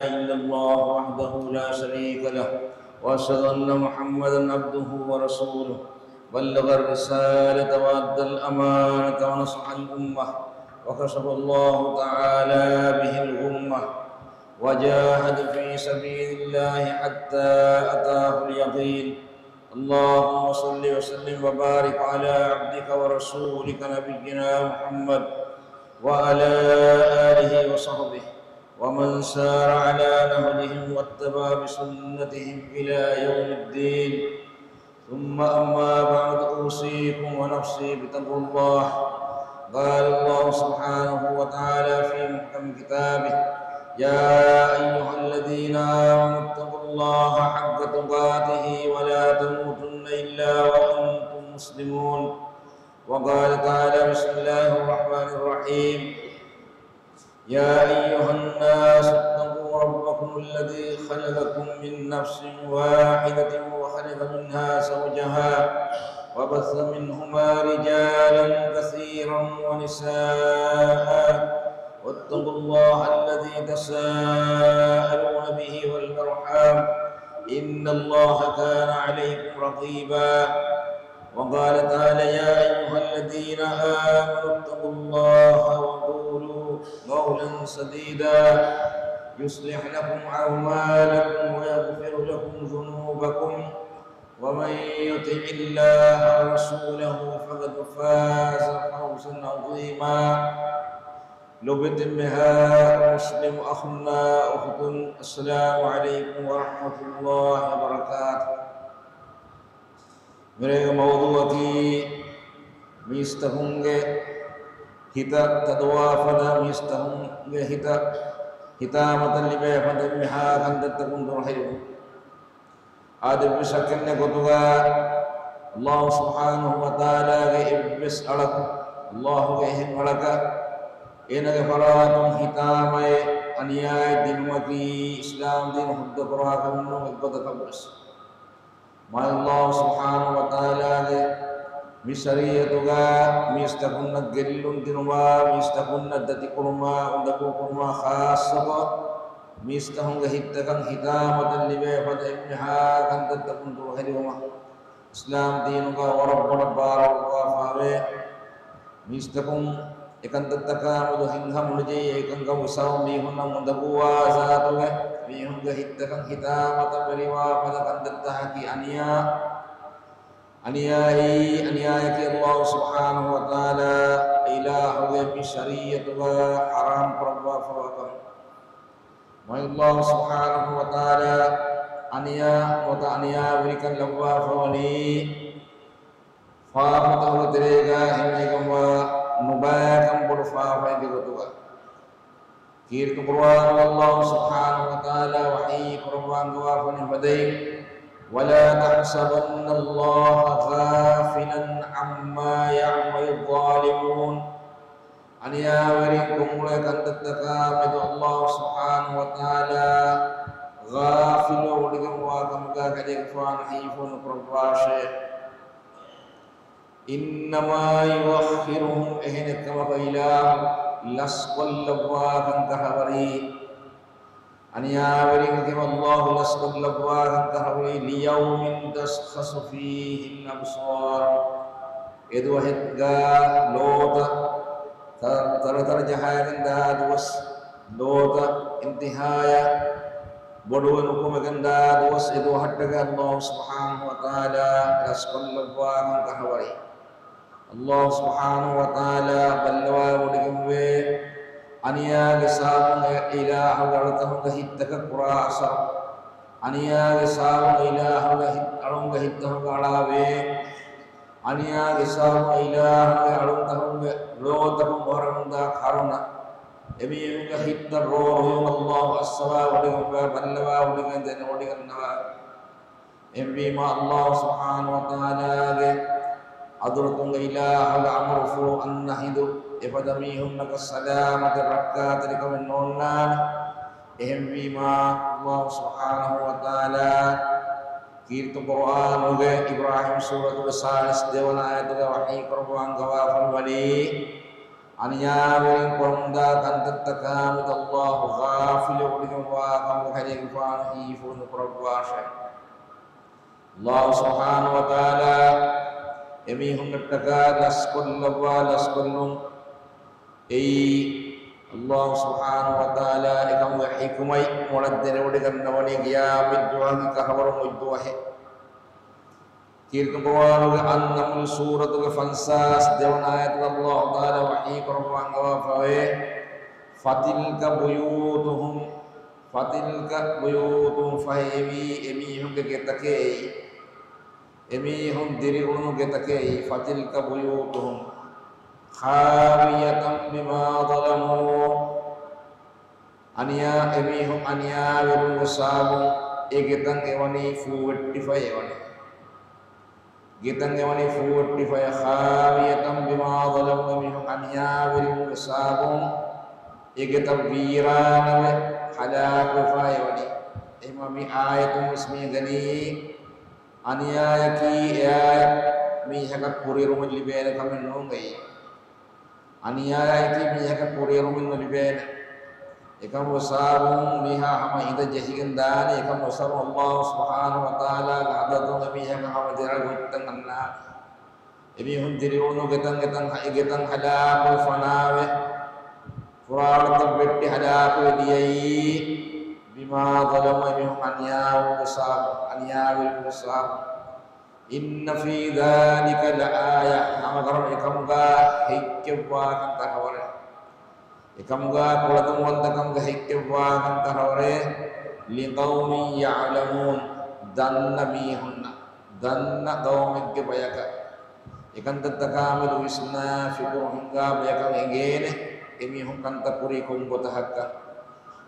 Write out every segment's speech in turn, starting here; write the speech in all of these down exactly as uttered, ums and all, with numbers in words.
إلا الله وحده لا شريك له، وأشهد أن محمدا عبده ورسوله، بلغ الرسالة وأدى الأمانة ونصح الأمة، وكشف الله تعالى به الغمة، وجاهد في سبيل الله حتى أتاه اليقين. اللهم صل وسلم وبارك على عبدك ورسولك نبينا محمد وعلى آله وصحبه ومن سار على نهجهم واتبع بسنتهم إلى يوم الدين. ثم أما بعد، أوصيكم ونفسي بتقوى الله. قال الله سبحانه وتعالى في محكم كتابه: يا أيها الذين آمنوا اتقوا الله حق تقاته ولا تموتن إلا وأنتم مسلمون. وقال تعالى: بسم الله الرحمن الرحيم. يا أيها الناس اتقوا ربكم الذي خلقكم من نفس واحدة وخلق منها زوجها وبث منهما رجالا كثيرا ونساء واتقوا الله الذي تساءلون به والأرحام إن الله كان عليكم رقيبا. وقال تعالى: يا أيها الذين آمنوا اتقوا الله وقولوا قولا سديدا يصلح لكم أعمالكم ويغفر لكم ذنوبكم ومن يطع الله ورسوله فقد فاز فوزا عظيما. ލޮބުވެތި މިހާރު މުސްލިމް އަޚުންނާ އުޚުތުން، السلام عليكم ورحمة الله وبركاته. މިރޭގެ މައުޟޫޢަކީ މީސްތަކުންގެ ހިތަށް ތަދުވާ ފަދަ، މީސްތަކުންގެ ހިތަށް ހިތާމަތައް ލިބޭ ފަދަ އެންމެހާ ކަންތައްތަކުން ދުރުހެލިވުން. އާދެ، އެއްވެސް ޝައްކެއް ނެތް ގޮތުގަ ﷲ ސުބްޙާނަހޫ ވަތަޢާލާގެ އެއްވެސް އަޅަކު، ﷲގެ އެހެން އަޅަކަށް އޭނާގެ ފަރާތުން ހިތާމައެއް އަނިޔާއެއް ދިނުމަކީ އިސްލާމް ދީން ހުއްދަ ކުރާ ކަމެއް ނޫން އެއްގޮތަކަށްވެސް. މާތް ﷲ ސުބްޙާނަހޫ ވަތަޢާލާގެ މި ޝަރީޢަތުގަ މީސްތަކުންނަށް ގެއްލުން ދިނުމާ، މީސްތަކުންނަށް ދަތިކުރުމާ، އުނދަގޫކުރުމާ، ޚާއްޞަކޮށް މީސްތަކުންގެ ހިތްތަކަށް ހިތާމަތައް ލިބޭ ފަދަ އެންމެހާ ކަންތައްތަކުން ދުރުހެލިވުމަށް އިސްލާމް ދީނުގަ ވަރަށް ބޮޑަށް ބާރުއަޅުއްވާފައިވޭ. މީސްތަކުން އެކަންތައްތަކާމެދު ހިތްހަމަނުޖެހި، އެކަންކަން ހިސާބު މީހުންނަށް އުނދަގޫވާ ޒާތުގެ މީހުންގެ ހިތްތަކަށް ހިތާމަތައް ވެރިވާ ފަދަ ކަންތައްތަކަކީ އަނިޔާ. އަނިޔާއީ، އަނިޔާއަކީ ﷲ ސުބްޙާނަހޫ ވަތަޢާލާ އިލާހުގެ މި ޝަރީޢަތުގަ ޙަރާމް ކުރައްވާފަވާ ކަމެއް. މާތް ﷲ ސުބްޙާނަހޫ ވަތަޢާލާ އަނިޔާ ނުވަތަ އަނިޔާވެރިކަން ލައްވާފަވަނީ ފާފަތަކުގެ ތެރޭގަ އެހެންވެގެންވާ ނުބައިކަން ބޮޑު ފާފައެއްގެ ގޮތުގަ. ކީރިތި ޤުރުއާނުގަ ﷲ ސުބްޙާނަހޫ ވަތަޢާލާ ވަޙީ ކުރައްވާ އަންގަވާފަވަނީ ފަދައިން، ولا تحسبن الله غافلا عما يعمل الظالمون. އަނިޔާވެރިން ކޮށްއުޅޭ ކަންތައްތަކާ މެދު ﷲ ސުބްޙާނަހޫ ވަތަޢާލާ ޣާފިލުވެވޮޑިގެންވާ ކަމުގަ ކަލޭގެފާނު ހީފުޅު ނުކުރައްވާށޭ. إنما يؤخرهم، އެހެނެއްކަމަކު އިލާހު ލަސްކޮށްލައްވާކަން ކަށަވަރީ. އަނިޔާވެރިން ކަމަށް ﷲ ލަސްކޮށްލައްވާކަން ކަށަވަރީ، ليوم تشخص فيه الأبصار. އެދުވަހެއްގަ ލޯތައް ތަ-، ތަރަތަރަ ޖަހައިގެންދާ ދުވަސް، ލޯތައް އިންތިހާޔަށް ބޮޑުވެ ނުކުމެގެންދާ ދުވަސް، އެދުވަހަށްޓަކައި ﷲ ސުބްޙާނަހޫ ވަތަޢާލާ ލަސްކޮށްލައްވާކަން ކަށަވަރީ. ﷲ ސުބްޙާނަހޫ ވަތަޢާލާ ބައްލަވާވޮޑިގެންވޭ، އަނިޔާގެ ސަބަބުން އެ އިލާހުގެ އަޅުތަކުންގެ ހިތްތަކަށް ކުރާ އަސަރު، އަނިޔާގެ ސަބަބުން އިލާހުގެ ހިތް-، އަޅުންގެ ހިތްތަކުގަ އަޅާވޭ، އަނިޔާގެ ސަބަބުން އިލާހުގެ އަޅުތަކުންގެ ލޯތަކުން އޮހޮރަމުންދާ ކަރުނަ، އެމީހުންގެ ހިތްތައް ރޯރުހިވުން ﷲ އައްސަވާވޮޑިގެންވާ، ބައްލަވާވޮޑިގެން ދެނެވޮޑިގަންނަވާ. އެހެންވީމާ، ﷲ ސުބްޙާނަހޫ ވަތަޢާލާގެ ޙަޟްރަތުން އިލާހުގެ އަމުރުފުޅު އަންނަ ހިނދު އެފަދަ މީހުންނަކަށް ސަލާމަތެއް ރައްކާތެރިކަމެއް ނޯންނާނެ. އެހެންވީމާ، ﷲ ސުބްޙާނަހޫ ވަތަޢާލާ ކީރިތި ޤުރުއާނުގެ އިބްރާހީމް ސޫރަތުގެ ސާޅީސް ދެވަނަ އާޔަތުގަ ވަޙީ ކުރައްވާ އަންގަވާފައިވަނީ، އަނިޔާވެރިން ކުރަމުންދާ ކަންތައްތަކާމެދު ﷲ ޣާފިލު ވެވޮޑިގެންވާ ކަމަކަށް ކަލޭގެފާނު ހީފުޅު ނުކުރައްވާށޭ. ﷲ ސުބްޙާނަހޫ ވަތަޢާލާ އެމީހުންނަށްޓަކާ ލަސްކޮށްލައްވާ ލަސްކޮށްލުން އެއީ، ﷲ ސުބްޙާނަހޫ ވަތަޢާލާ އެކަމުގެ ޙިކުމަތް މޮޅަށް ދެނެވޮޑިގަންނަވަނީ ޤިޔާމަތްދުވަހުގެ ކަހަވަރުން އޮތްދުވަހެއް. ކީރިތި ޤުރުއާނުގެ އައްނަމްލު ސޫރަތުގެ ފަންސާސް ދެވަނަ އާޔަތުގަ ﷲ ތަޢާލާ ވަޙީ ކުރައްވާ އަންގަވާފަވޭ، فتلك بيوتهم، فتلك بيوتهم، ފަހެ އެވީ އެމީހުންގެ ގެތަކޭ އެއީ. އެމީހުން ދިރިއުޅުނު ގެތަކޭ އެއީ، فتلك بيوتهم خاوية بما ظلموا. އަނިޔާ، އެމީހުން އަނިޔާވެރިވުމުގެ ސަބަބުން އެ ގެތައް އެވަނީ ފޫވެއްޓިފައި އެވަނީ. ގެތައް އެވަނީ ފޫވެއްޓިފައި، خاوية بما ظلموا، އެމީހުން އަނިޔާވެރިވުމުގެ ސަބަބުން އެ ގެތައް ވީރާނަވެ ހަލާކުވެފައި އެވަނީ. އެހެންވީމަ މި އާޔަތުން ވެސް މި ދެނީ އަނިޔާއަކީ އެއާއެކު މީހަކަށް ކުރިއެރުމެއް ލިބޭނެ ކަމެއް ނޫން އެއީ. އަނިޔާއަކީ މީހަކަށް ކުރިއެރުމެއް ނުލިބޭނެ. އެކަމުގެ ސަބަބުން މީހާ ހަމަ އިނދަށް ޖެހިގެން ދާނީ. އެކަމުގެ ސަބަބުން ﷲ ސުބްޙާނަހޫ ވަތަޢާލާގެ ޙަޟްރަތުން އެމީހަކަށް ހަމަ ދެރަ ގޮތްތައް އަންނާނެ. އެމީހުން ދިރިއުޅުނު ގެތައް ގެތައް ހަ-، ގެތައް ހަލާކުވެ ފަނާވެ، ފުރާޅަތައް ވެއްޓި ހަލާކުވެ ދިޔައީ، بما ظلموا، އެމީހުން އަނިޔާވުމުގެ ސަބަބުން، އަނިޔާވެރިވުމުގެ ސަބަބުން. إن في ذلك لآية، ހަމަކަށަވަރުން އެކަމުގަ ހެއްކެއްވާކަން ކަށަވަރެއް. އެކަމުގަ ކުޅަދުންވަންތަކަމުގަ ހެއްކެއްވާކަން ކަށަވަރެއް، لقوم يعلمون، ދަންނަ މީހުންނަށް، ދަންނަ ޤައުމެއްގެ ބަޔަކަށް. އެކަންތައްތަކާމެދު ވިސްނާ ފިކުރު ހިންގާ ބަޔަކަށް އެނގޭނެ، އެމީހުން ކަންތައް ކުރީ ކޮން ގޮތަކަށްކަން.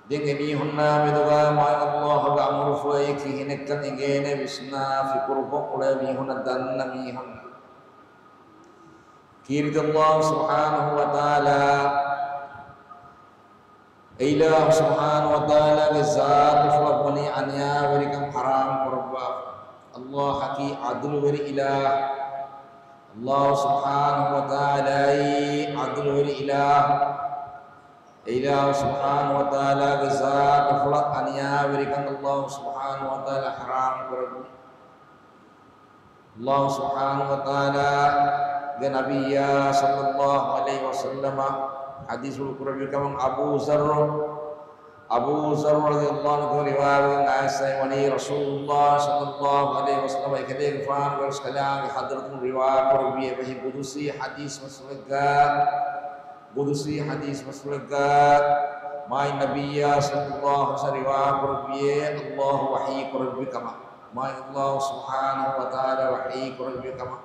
ދެން އެމީހުންނާ މެދުގަ މާތް ﷲ ގެ އަމުރުފުޅެއް ކިހިނެއްކަން އެނގޭނެ، ވިސްނާ ފިކުރުކޮށް އުޅޭ މީހުންނަށް، ދަންނަ މީހުންނަށް. ކީރިތި ﷲ ސުބްޙާނަހޫ ވަތަޢާލާ، އެ އިލާހު ސުބްޙާނަހޫ ވަތަޢާލާގެ ޒާތުފުޅަށް ވަނީ އަނިޔާވެރިކަން ޙަރާމް ކުރައްވާފަ. ﷲ އަކީ ޢަދުލުވެރި އިލާހު. ﷲ ސުބްޙާނަހޫ ވަތަޢާލާއީ ޢަދުލުވެރި އިލާހު. އެ އިލާހު ސުބްޙާނަހޫ ވަތަޢާލާގެ ޒާތުފުޅަށް އަނިޔާވެރިކަން ﷲ ސުބްޙާނަހޫ ވަތަޢާލާ ޙަރާމް ކުރެއްވި. ﷲ ސުބްޙާނަހޫ ވަތަޢާލާގެ ނަބިއްޔާ ޞައްލައްލާހު ޢަލައިހި ވަސައްލަމަ ޙަދީޘްފުޅު ކުރެއްވި ކަމަށް އަބޫ ޛައްރު، އަބޫ ޛައްރު ރަޟިޔައްލާހު ޢަންހު ރިވާވެގެން އައިސް އައިވަނީ، ރަސޫލުﷲ ޞައްލައްލާހު ޢަލައިހި ވަސައްލަމަ އެކަލޭގެފާނުގެ ކަލާނގެ ޙަޟްރަތުން ރިވާ ކުރެއްވި އެބަހީ ޤުދުސީ ޙަދީޘް މައްސަލައެއްގަ، ޤުދުސީ ޙަދީޘް މައްސަލައެއްގަ މާތް ނަބިއްޔާ ޞައްލައްލާހު ޢަލައިހި ވަސައްލަމަ ރިވާ ކުރެއްވިއޭ، ﷲ ވަޙީ ކުރެއްވި ކަމަށް. މާތް ﷲ ސުބްޙާނަހޫ ވަތަޢާލާ ވަޙީ ކުރެއްވި ކަމަށް.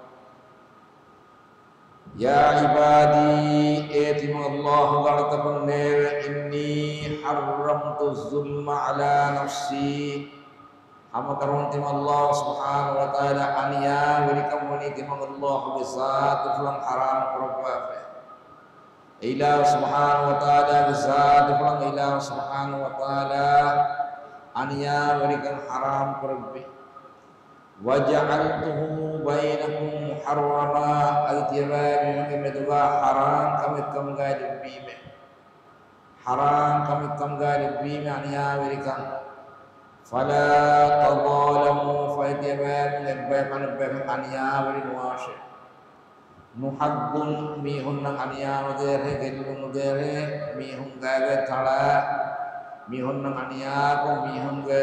يا عبادي، އޭ ތިމަން ﷲ ގެ އަޅުތަކުންނޭވެ، إني حرمت الظلم على نفسي. ހަމަކަށަވަރުން ތިމަން ﷲ ސުބްޙާނަހޫ ވަތަޢާލާ އަނިޔާވެރިކަން ވަނީ ތިމަން ﷲ ގެ ޒާތުފުޅަށް ޙަރާމް ކުރައްވާފައި. އެ އިލާހު ސުބްޙާނަހޫ ވަތަޢާލާގެ ޒާތުފުޅަށް އެ އިލާހު ސުބްޙާނަހޫ ވަތަޢާލާ އަނިޔާވެރިކަން ޙަރާމް ކުރެއްވި. وجعلته بينكم محرما، އަދި ތިޔަބައިމީހުންގެ މެދުގަ ޙަރާމް ކަމެއްކަމުގައި ލެއްވީމޭ. ޙަރާމް ކަމެއްކަމުގައި ލެއްވީމޭ އަނިޔާވެރިކަން. فلا تظالموا، ފަހެ ތިޔަބައިމީހުން އެއްބަޔަކު އަނެއްބަޔަކަށް އަނިޔާވެރި ނުވާށޭ. ނުޙައްޤުން މީހުންނަށް އަނިޔާ ނުދޭށޭ، ގެއްލުން ނުދޭށޭ، މީހުން ގާގައި ތަޅާ، މީހުންނަށް އަނިޔާކޮށް، މީހުންގެ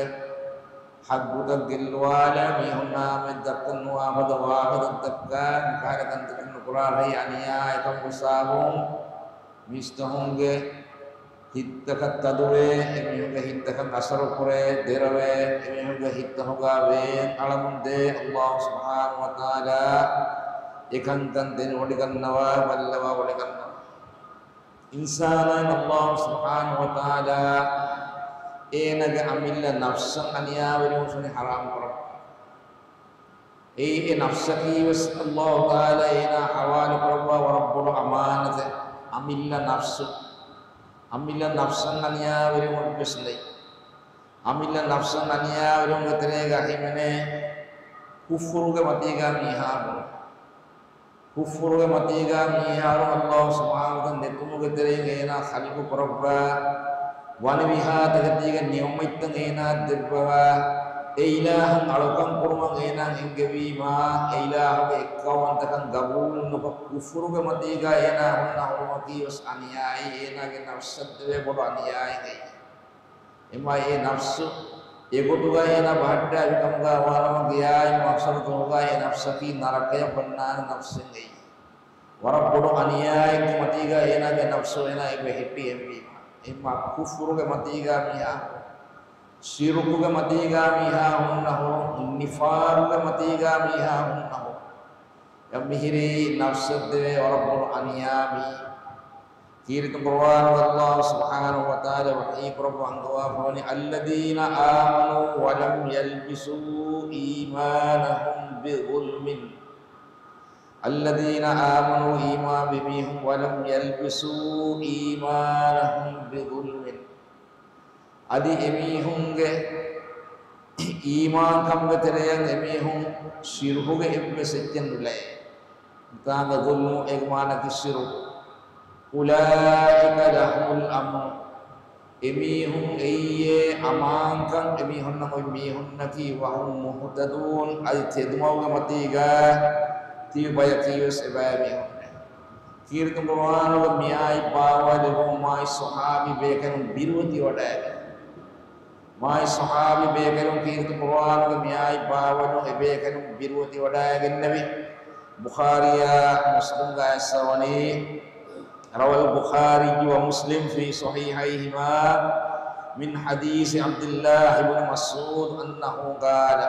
ޙައްޤުތައް ގެއްލުވާލާ، މީހުންނާ މެދު ދައްކަން ނުވާ ފަދަ ވާހަކަތައް ދައްކާ، މިކަހަލަ ކަންތަކެއް ނުކުރާށޭ. އަނިޔާ އެކަމުގެ ސަބަބުން މީސްތަކުންގެ ހިތްތަކަށް ތަދުވޭ، އެމީހުންގެ ހިތްތަކަށް އަސަރުކުރޭ، ދެރަވޭ، އެމީހުންގެ ހިތްތަކުގަ ވޭން އަޅަމުންދޭ. ﷲ ސުބްޙާނަހޫ ވަތަޢާލާ އެކަންކަން ދެނެވޮޑިގަންނަވާ، ބައްލަވާވޮޑިގަންނަވާ. އިންސާނާއަށް ﷲ ސުބްޙާނަހޫ ވަތަޢާލާ އޭނާގެ އަމިއްލަ ނަފްސަށް އަނިޔާވެރިވުން ވަނީ ޙަރާމް ކުރައްވާ. އެއީ އެ ނަފްސަކީވެސް ﷲ ތަޢާލާ އޭނާ ޙަވާލުކުރައްވާ ވަރަށް ބޮޑު އަމާނަތެއް. އަމިއްލަ ނަފްސު، އަމިއްލަ ނަފްސަށް އަނިޔާވެރިވުމެއްވެސް ނެތް. އަމިއްލަ ނަފްސަށް އަނިޔާވެރިވުމުގެ ތެރޭގަ ހިމެނޭ ކުފުރުގެ މަތީގަ މީހާ ބުނު. ކުފުރުގެ މަތީގަ މީހާރު އައްލާހު ސުބްޙާނަހޫ ވަތަޢާލާ ނެތުމުގެ ތެރެއިން އޭނާ ޚަލްޤު ކުރައްވާ، ވަނި މިހާތަކެތީގެ ނިޢުމަތްތައް އޭނާ ދެއްވަވާ، އެ އިލާހަށް އަޅުކަން ކުރުމަށް އޭނާ އެންގެވީމާ، އެ އިލާހުގެ އެއްކައުވަންތަކަން ގަބޫލު ނުކޮށް، ކުފުރުގެ މަތީގަ އޭނާ ހުންނަ ހުރުމަކީ ވެސް އަނިޔާއީ، އޭނާގެ ނަފްސަށް ދެވޭ ބޮޑު އަނިޔާއެއް އެއީ. އެމާ އެ ނަފްސު އެގޮތުގަ އޭނާ ބަހައްޓާފިކަމުގަ ވާނަމަ ގިޔާއި މަޙްޝަރު ދުވަހުގަ އެ ނަފްސަކީ ނަރަކަޔަށް ވަންނާނެ ނަފްސެއް އެއީ. ވަރަށް ބޮޑު އަނިޔާއެއްގެ މަތީގަ އޭނާގެ ނަފްސު އޭނާ އެބަ ހެއްޓި އެހެންވީމަ. އެމާ ކުފުރުގެ މަތީގަ މީހާ، ޝިރުކުގެ މަތީގަ މީހާ ހުންނަ ހުރުން، ނިފާގުގެ މަތީގަ މީހާ ހުންނަ ހުރުން. އެ މިހިރީ ނަފްސަށް ދެވޭ ވަރަށް ބޮޑު އަނިޔާ މީ. ކީރިތި ޤުރުއާނުގަ އައްލާހު ސުބްޙާނަހޫ ވަތަޢާލާ ވަޙީ ކުރައްވާ އަންގަވާފަވަނީ، الذين آمنوا ولم يلبسوا إيمانهم بظلم. الذين آمنوا، އީމާންވި މީހުން، ولم يلبسوا إيمانهم بظلم. އަދި އެމީހުންގެ އީމާންކަމުގެ ތެރެއަށް އެމީހުން ޝިރުކުގެ އެއްވެސް އެއްޗެއް ނުލައި. ތާނގަ ޒުލްމު އޭގެ މާނައަކީ ޝިރުކު. أولئك لهم الأمن. އެމީހުން އެއީ އަމާންކަން، އެމީހުންނަށް އޮތް މީހުންނަކީ، وهم مهتدون، އަދި ތެދުމަގުގެ މަތީގަ ތިބި ބަޔަކީ ވެސް އެބައިމީހުންނޭ. ކީރިތި ޤުރުއާނުގަ މިއާއެއް ބާވާލެވުނު މާތް ޞަޙާބީ ބޭކަލުން ބިރުވެތިވަޑައިގެން. މާތް ޞަޙާބީ ބޭކަލުން ކީރިތި ޤުރުއާނުގަ މިއާއެއް ބާވާލުނު އެބޭކަލުން ބިރުވެތިވަޑައިގެންނެވި. ބުޚާރީއާ މުސްލިމްގަ އައިސްފަވަނީ، روى البخاري ومسلم في صحيحيهما من حديث عبد الله بن مسعود أنه قال،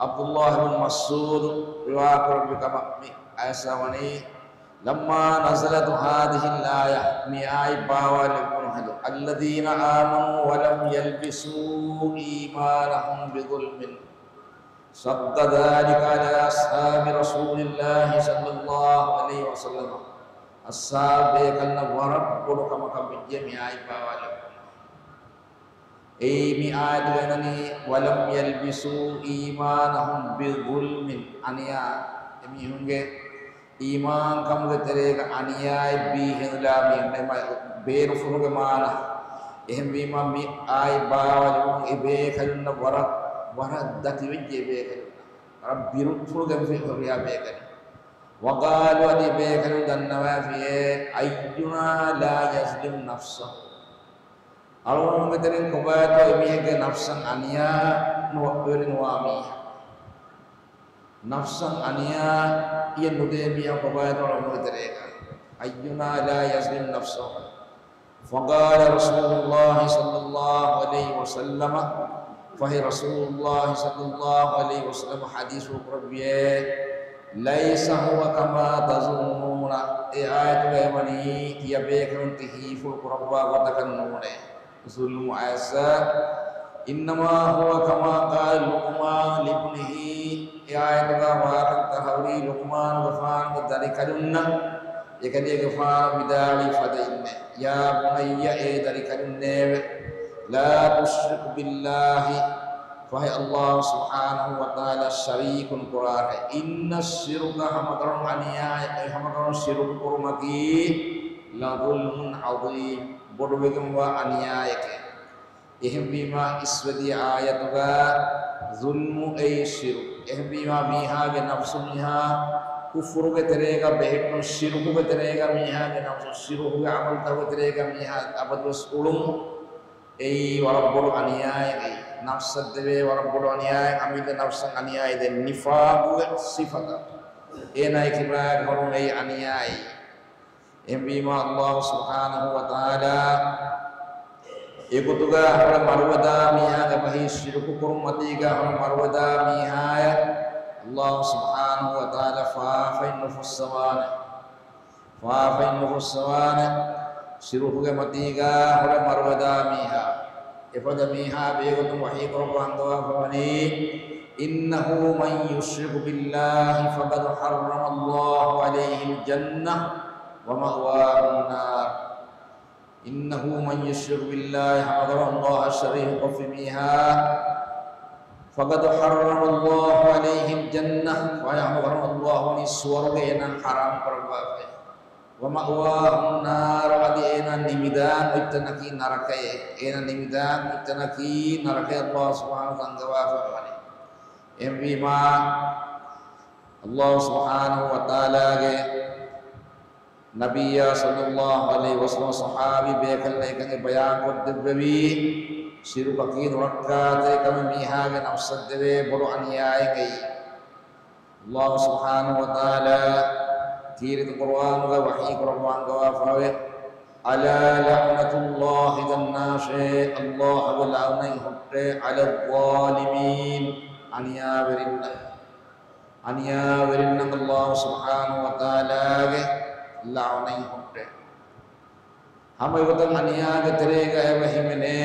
ޢަބްދުﷲ ބިން މަސްޢޫދު ރިވާކުރެއްވި ކަމަށް މި އައިސްފަވަނީ، لما نزلت هذه الآية، މި އާޔަތް ބާވާލެވުނު ހެނދު، الذين آمنوا ولم يلبسوا إيمانهم بظلم، شق ذلك على أصحاب رسول الله صلى الله عليه وسلم. އަޞްޙާބު ބޭކަލުންނަށް ވަރަށް ބޮޑު ކަމަކަށް ވެއްޖެ މި އާޔަތް ބާވާލެވުނު. އެއީ މި އާޔަތުގަ އެނގޭ، ولم يلبسوا إيمانهم بظلم، އަނިޔާ، އެމީހުންގެ އީމާންކަމުގެ ތެރޭގަ އަނިޔާއެއް ބީހެނުލާ މީހުން، އެމަ ބޭރުފުޅުގެ މާނަ. އެހެންވީމަ މި އާޔަތް ބާވާލެވުނު އެބޭކަލުންނަށް ވަރަށް، ވަރަށް ދަތިވެއްޖެ އެބޭކަލުންނަށް. ވަރަށް ބިރުފުޅުގެ ހުރިހާ ބޭކަލުން. وقالوا، އަދި އެބޭކަލުން ދަންނަވައިފިއޭ، أينا لا يظلم نفسه. އަޅުގަނޑުމެންގެ ތެރެއިން ކޮބާތޯ އެމީހެއްގެ ނަފްސަށް އަނިޔާ ނުވެރި ނުވާ މީހާ؟ ނަފްސަށް އަނިޔާއެއް ނުދޭ މީހާ ކޮބާތޯ އަޅުގަނޑުމެންގެ ތެރޭގަ؟ أينا لا يظلم نفسه. فقال رسول الله صلى الله عليه وسلم، ފަހެ ރަސޫލުﷲ ޞައްލަﷲ ޢަލައިހި ވަސައްލަމަ ޙަދީޘް ކުރެއްވިއޭ، ليس هو كما تظنون، އެ އާޔަތުގައި ވަނީ ތިޔަބޭކަލުން ތި ހީފުޅު ކުރައްވާ ގޮތަކަށް ނޫނޭ. ޒުލްމު އައިސް، إنما هو كما قال لقمان لابنه، އެ އާޔަތުގަ ވާކަން ތަހައުރީ ލުޤުމާނުގެފާނުގެ ދަރިކަލުންނަށް އެކަލޭގެފާނު ވިދާޅުވި ފަދައިންނޭ، يا بني، އޭ ދަރިކަލުންނޭވެ، لا تشرك بالله، ފަހެ ﷲ ސުބްޙާނަހޫ ވަތަޢާލާ ޝަރީކުން ކުރާށޭ. إن الشرك، ހަމަކަށަވަރުން އަނިޔާ، ހަމަކަށަވަރުން ޝިރުކު ކުރުމަކީ، لظلم عظيم، ބޮޑުވެގެންވާ އަނިޔާއެކޭ. އެހެންވީމާ އިސްވެދިޔަ އާޔަތުގަ ޒުލްމު އެއީ ޝިރުކު. އެހެންވީމާ މީހާގެ ނަފްސު މީހާ ކުފުރުގެ ތެރޭގަ ބެހެއްޓުން، ޝިރުކުގެ ތެރޭގަ މީހާގެ ނަފްސު، ޝިރުކުގެ ޢަމަލުތަކުގެ ތެރޭގަ މީހާ އަބަދުވެސް އުޅުން، އެއީ ވަރަށް ބޮޑު އަނިޔާއެއް. ނަފްސަށް ދެވޭ ވަރަށް ބޮޑު އަނިޔާއެއް، އަމިއްލަ ނަފްސަށް އަނިޔާއެއް ދޭ ނިފާޤުގެ ސިފަތައް. އޭނާގެ ކިބައިގަ ހުރުން އެއީ އަނިޔާއެއް. އެހެންވީމާ، ﷲ ސުބްޙާނަހޫ ވަތަޢާލާ އެގޮތުގަ ހުރެ މަރުވެދާ މީހާގެ ބަހީ ޝިރުކު ކުރުން މަތީގަ ހުރެ މަރުވެދާ މީހާޔަށް ﷲ ސުބްޙާނަހޫ ވަތަޢާލާ ފާފައިން ނުފުއްސަވާނެ. ފާފައިން ނުފުއްސަވާނެ. ޝިރުކުގެ މަތީގަ ހުރެ މަރުވެދާ މީހާ. އެފަދަ މީހާ ބޭގޮތުން ވަޙީ ކުރައްވާ އަންގަވާފަވަނީ، إنه من يشرك بالله فقد حرم الله عليه الجنة ومأواه النار. إنه من يشرك بالله، ހަމަކަށަވަރުން ﷲ އަށް ޝަރީކުކޮށްފި މީހާ، فقد حرم الله عليه الجنة، ވަޔަހު ވަރަމަ ﷲ ވަނީ ސުވަރުގެ އޭނާ ޙަރާމް ކުރައްވާފައި. ومأواه النار، އަދި އޭނާ ނިމިދާން އޮތްތަނަކީ ނަރަކައޭ. އޭނާ ނިމިދާން އޮތްތަނަކީ ނަރަކައޭ، ﷲ ސުބްޙާނަހޫ އަންގަވާފައި ވަނީ. އެހެންވީމާ، ﷲ ސުބްޙާނަހޫ ވަތަޢާލާގެ ނަބިއްޔާ ޞައްލައްލާހު ޢަލައިހި ވަސައްލަމަ ޞަޙާބީ ބޭކަލް އެކަން އެބަޔާންކޮށްދެއްވެވީ، ޝިރުކަކީ ނުރައްކާތެރި ކަމެއް މީހާގެ ނަފްސަށް ދެވޭ ބޮޑު އަނިޔާއެއް އެއީ. ﷲ ސުބްޙާނަހޫ ވަތަޢާލާ ކީރިތި ޤުރުއާނުގަ ވަޙީ ކުރައްވާ އަންގަވާފައިވޭ، ألا لعنة الله، ދަންނާށޭ، ﷲ ގެ ލަޢުނަތް ހުއްޓޭ، على الظالمين، އަނިޔާވެރިންނަށް. އަނިޔާވެރިންނަށް ﷲ ސުބްޙާނަހޫ ވަތަޢާލާގެ ލަޢުނަތް ހުއްޓޭ. ހަމަ އެގޮތަށް އަނިޔާގެ ތެރޭގަ އެބަ ހިމެނޭ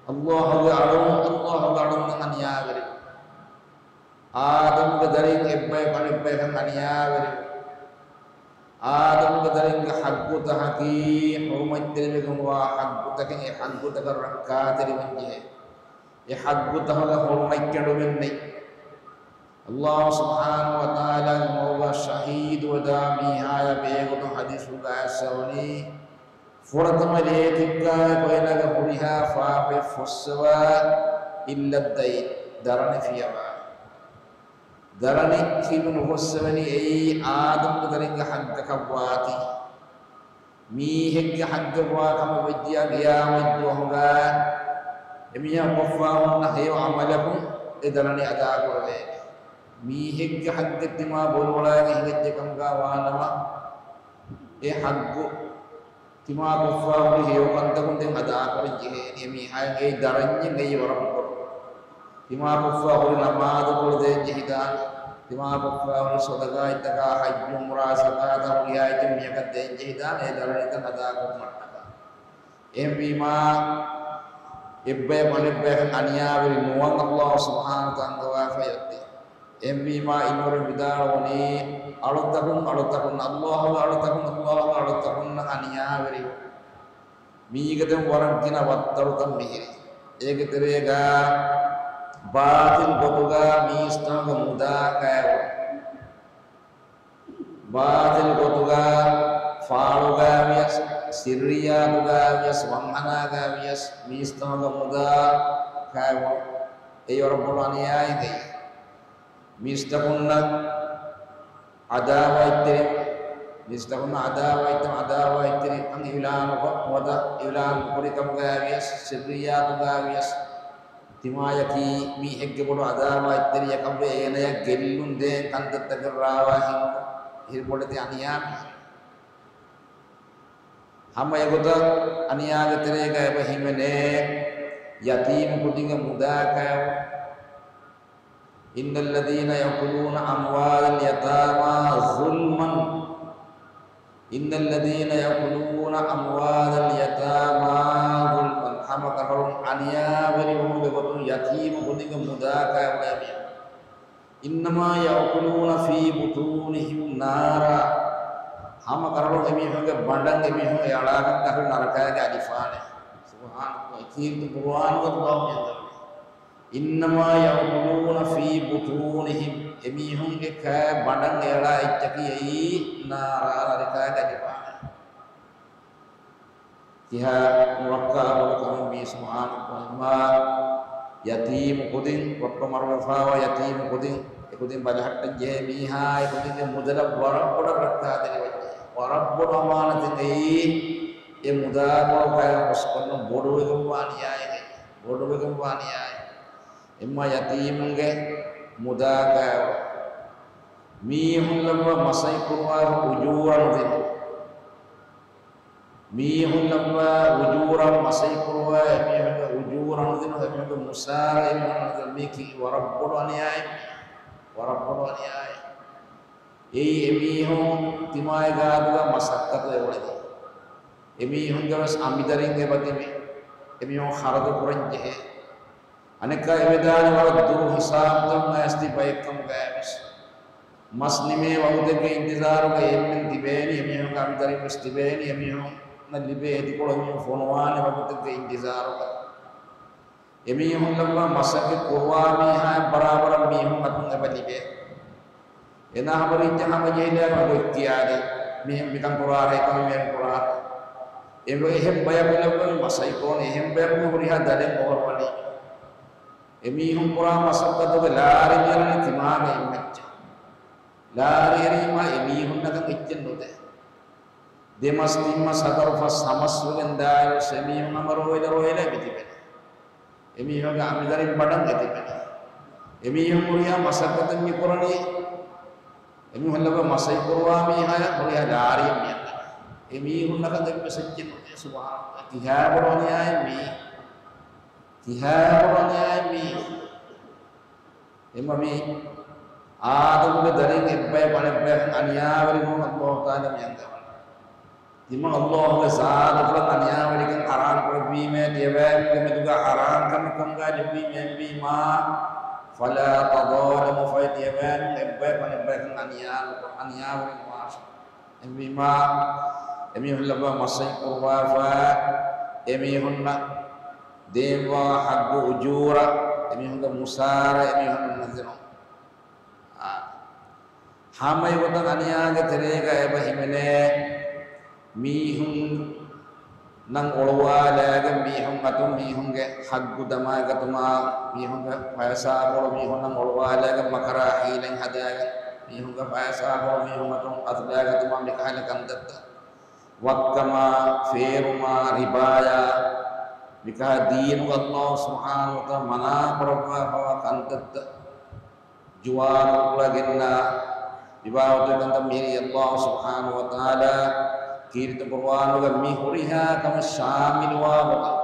ﷲ ގެ އަޅުން، ﷲ ގެ އަޅުންނަށް އަނިޔާވެރި. އާދަމުގެ ދަރިން އެއްބަޔަކު އަނެއްބަޔަކަށް އަނިޔާވެރި. އާދަމުގެ ދަރިންގެ ޙައްޤުތަކަކީ ޙުރުމަތްތެރިވެގެންވާ ޙައްޤުތަކެއް، އެ ޙައްޤުތަކަށް ރައްކާތެރިވެންޖެހޭ. އެ ޙައްޤުތަކަށް ޙުރުމަތްކެނޑުމެއްނެތް. ﷲ ސުބްޙާނަހޫ ވަތަޢާލާގެ މަގުގަ ޝަހީދުވެދާ މީހާޔާ ބެހޭގޮތުން ޙަދީޘްފުޅުގަ އައިސްފަވަނީ، ފުރަތަމަ ރޭތިއްކާ ކޮއިލަގެ ހުރިހާ ފާފައެއް ފޮއްސަވާ إلا الدين، ދަރަނި ފިޔަވާ. ދަރަނި ކިބި ނުފޮއްސެވެނީ އެއީ އާދަމުގެ ދަރިންގެ ޙައްޤަކަށްވާތީ. މީހެއްގެ ޙައްޤެއްވާ ކަމަށް ވެއްޖިއްޔާ ޤިޔާމަތްދުވަހުގަ އެމީހާ ކޮށްފާ ހުންނަ ހެޔޮ ޢަމަލަކުން އެ ދަރަނި އަދާކުރެވޭނެ. މީހެއްގެ ޙައްޤެއް ތިމާ ބޮލުއަޅާގެ ހިނގައްޖެ ކަމުގަ ވާނަމަ، އެ ޙައްޤު ތިމާ ކޮށްފާ ހުރި ހެޔޮ ކަންތަކުން ދެން އަދާކުރަން ޖެހޭނީ. އެމީހާގެ ދަރަންޏެއް އެއީ ވަރަށް ބޮޑު. ތިމާ ކޮށްފާ ހުރި ނަމާދުކޮޅު ދޭން ޖެހިދާނެ. ތިމާ ކޮށްފާ ހުރި ޞަދަޤާތްތަކާ، ޙައްޖު، ޢުމްރާ، ޒަކާތާ ހުރިހާ އެއްޗެއް މީހަކަށް ދޭން ޖެހިދާނެ، އެ ދަރަނިތައް އަދާކުރުމަށްޓަކާ. އެހެންވީމާ، އެއްބަޔަކު އަނެއްބަޔަކަށް އަނިޔާވެރި ނުވަން ﷲ ސުބްޙާނަހޫ ވަތަޢާލާ އަންގަވާފައި އޮތީ. އެހެންވީމާ، އިންވަރު ވިދާޅުވަނީ، އަޅުތަކުން، އަޅުތަކުން، ﷲ ގެ އަޅުތަކުން، ﷲ ގެ އަޅުތަކުންނަށް އަނިޔާވެރިވުން. މީގެ ދެން ވަރަށް ގިނަ ވައްތަރުތައް މިހިރީ. އޭގެ ތެރޭގަ ބާޠިލް ގޮތުގަ މީސްތަކުގެ މުދާ ކައިވުން. ބާޠިލް ގޮތުގަ ފާޅުގަ ވިޔަސް، ސިއްރިއްޔާތުގަ ވިޔަސް، ވަންހަނާގަ ވިޔަސް، މީސްތަކުގެ މުދާ ކައިވުން. އެއީ ވަރަށް ބޮޑު އަނިޔާއެއް. މީސްތަކުންނަށް ޢަދާވާތްތެރި، މީސްތަކުންނަށް ޢަދާވާތްތެރި، ޢަދާވާތްތެރިކަން އިޢުލާނުކޮށް، ނުވަތަ އިޢުލާނު ނުކުރި ކަމުގައި ވިޔަސް، ސިއްރިއްޔާތުގައި ވިޔަސް، ތިމާޔަކީ މީހެއްގެ ބޮޑު ޢަދާވާތްތެރިޔަކަށްވެ، އޭނަޔަށް ގެއްލުން ދޭން ކަންތައްތަކެއް ރާވާ ހިންގު، އިރުބޮޑެތި އަނިޔާ މީހެއް. ހަމަ އެގޮތަށް އަނިޔާގެ ތެރޭގަ އެބަ ހިމެނޭ ޔަތީމު ކުދިންގެ މުދާ ކައިވުން. إن الذين يأكلون أموال اليتامى ظلما، إن الذين يأكلون أموال اليتامى ظلما، ހަމަ ކަށަވަރުން އަނިޔާވެރިވުމުގެ ގޮތުން ޔަތީމު ކުދިންގެ މުދާ ކައިވުން އެމީހުން. إنما يأكلون في بطونهم نارا، ހަމަ ކަށަވަރުން އެމީހުންގެ ބަނޑަށް އެމީހުން އެއަޅާކަށް ކަށަވަރުން ނަރަކައިގެ އަލިފާނެ. ސުބްޙާނަﷲ، ކީރިތި ޤުރުއާނުގަ ﷲ މި އަންގަވަނީ. إنما يأكلون في بطونهم، އެމީހުންގެ ކާ ބަނޑަށް އެއަޅާ އެއްޗަކީ އެއީ ނާރާ، ނަރަކައިގެ އަލިފާނެ. ތިހާ ނުރައްކާ ބޮޑު ކަމެއް މީ ސުބްޙާނަﷲ. އެމާ ޔަތީމު ކުދިން، ބައްޕަ މަރުވެފާވާ ޔަތީމު ކުދިން، އެ ކުދިން ބަލަހައްޓަން ޖެހޭ މީހާ، އެ ކުދިންގެ މުދަލަށް ވަރަށް ބޮޑަށް ރައްކާތެރިވެއްޖެ. ވަރަށް ބޮޑު އަމާނަތެއް އެއީ، އެ މުދާކޮޅު ކައި ހުސްކޮށްލުން ބޮޑުވެގެންވާ ނިޔާއެއް، ބޮޑުވެގެންވާ ނިޔާއެއް. އެމާ ޔަތީމުންގެ މުދާ ކައިވުން. މީހުން ލައްވާ މަސަތްކުރުމާ އުޖޫރަ ނުދިނުން. މީހުން ލައްވާ އުޖޫރަ މަސަތްކުރުވާ، އެމީހުންގެ އުޖޫރަ ނުދިނުން، އެމީހުންގެ މުސާރަ އެމީހުން ނުދިނުން. މީކީ ވަރަށް ބޮޑު އަނިޔާއެއް. ވަރަށް ބޮޑު އަނިޔާއެއް. އެއީ އެމީހުން ތިމާގެ ގާތުގަ މަސައްކަތު އެ އުޅެނީ. އެމީހުންގެ ވެސް އަނބިދަރިން އެބަ ތިބި. އެމީހުން ޚަރަދު ކުރަން ޖެހޭ. އަނެއްކާ އެވެދާނެ ވަރަށް ދުރު ހިސާބުތައް އައިސް ތިބައެއްކަމުގައިވެސް. މަސް ނިމޭ ވަގުތެއްގެ އިންތިޒާރުގަ އެންމެން ތިބޭނީ، އެމީހުންގެ އަނބިދަރިން ވެސް ތިބޭނީ، އެމީހުންނަށް ލިބޭ އެދިކޮޅު އެމީހުން ފޮނުވާނެ ވަގުތެއްގެ އިންތިޒާރުގަ. އެމީހުން ލައްވާ މަސައްކަތް ކުރުވާ މީހާއަށް ބަރާބަރަށް މީހުން އަތުން އެބަ ލިބޭ. އޭނާ ހަމަ ރީއްޗަށް ހަމަޖެހިލާ އެބަ އިޚްތިޔާރީ. މިހެން މިކަން ކުރާ، ހޭކަން މިހެން ކުރާ. އެބަ އެހެން ބަޔަކު ލައްވަނީ މަސައްކަތް ކުރަނީ، އެހެން ބަޔަކު މި ހުރިހާ ދަލެއް އޮހޮރުވަނީ. އެމީހުން ކުރާ މަސައްކަތުގެ ލާރި މިއަންނަނީ ތިމާގެ އެއްމައްޗަށް. ލާރި އެރީމާ އެމީހުންނަކަށް އެއްޗެއް ނުދޭ. ދެމަސް ތިންމަސް ހަތަރު ފަސް ހަމަސްވެގެން ދާއިރު އެމީހުން ހަމަ ރޯއިލަ ރޯއިލަ މިތިބެނީ. އެމީހުންގެ އަނބިދަރިން ބަޑަން އެތިބެނީ. އެމީހުން ހުރިހާ މަސައްކަތެއް މި ކުރަނީ. އެމީހުން ލައްވާ މަސައްކަތް ކުރުވާ މީހާޔަށް ހުރިހާ ލާރިއެއް މިއަންނަނީ. އެމީހުންނަކަށް އެއްވެސް އެއްޗެއް ނުދޭ. ސުބްޙާނަﷲ. ތިހާ ބޮޑު އަނިޔާއެއް މީ. ތިހާ ބޮޑު އަނިޔާއެއް މީ. އެމަ މީ އާދަމުގެ ދަރިން އެއްބަޔަކު އަނެއްބަޔަކަށް އަނިޔާވެރިވުން އަﷲ ތަޢާލާ މި އަންގަވަނީ. ތިމަން އަﷲގެ ޒާތުފުޅަށް އަނިޔާވެރިކަން ޙަރާމް ކުރެއްވީމޭ، ތިޔަބައިމީހުންގެ މެދުގަ ޙަރާމް ކަމެއް ކަމުގައި ލިބުވީމޭ އެހެންވީމާ، فلا تظالموا، ފަހެ ތިޔަބައިމީހުން އެއްބަޔަކު އަނެއްބަޔަކަށް އަނިޔާ ނުކުރަން، އަނިޔާވެރި ނުވާށޭ. އެހެންވީމާ، އެމީހުން ލައްވާ މަސައްކަތް ކުރުވާފަ، އެމީހުންނަށް ދޭންވާ ޙައްޤު އުޖޫރަ، އެމީހުންގެ މުސާރަ އެމީހުންނަށް ނުދިނުން. އާ. ހަމައެގޮތަށް އަނިޔާގެ ތެރޭގަ އެބަ ހިމެނޭ މީހުންނަށް އޮޅުވާލާގެން މީހުން އަތުން މީހުންގެ ޙައްޤު ދަމާގަތުމާ، މީހުންގެ ފައިސާކޮޅު މީހުންނަށް އޮޅުވާލާގެން މަކަރާ ޙީލަތް ހަދާގެން މީހުންގެ ފައިސާކޮޅު މީހުން އަތުން އަތުލާގަތުމާ މިކަހަލަ ކަންތައްތައް. ވައްކަމާ، ފޭރުމާ، ރިބާޔާ، މިކަހަލަ ދީނުގަ ﷲ ސުބްޙާނަހޫ ވަތަޢާލާ މަނާ ކުރައްވާފަވާ ކަންތައްތައް. ޖުވާނު ކުޅަ ގެންނާ، މިބާވަތުގެ ކަންތައް މިހިރީ ﷲ ސުބްޙާނަހޫ ވަތަޢާލާ ކީރިތި ޤުރުއާނުގަ މި ހުރިހާ ކަމެއް ޝާމިލުވާ ގޮތަށް،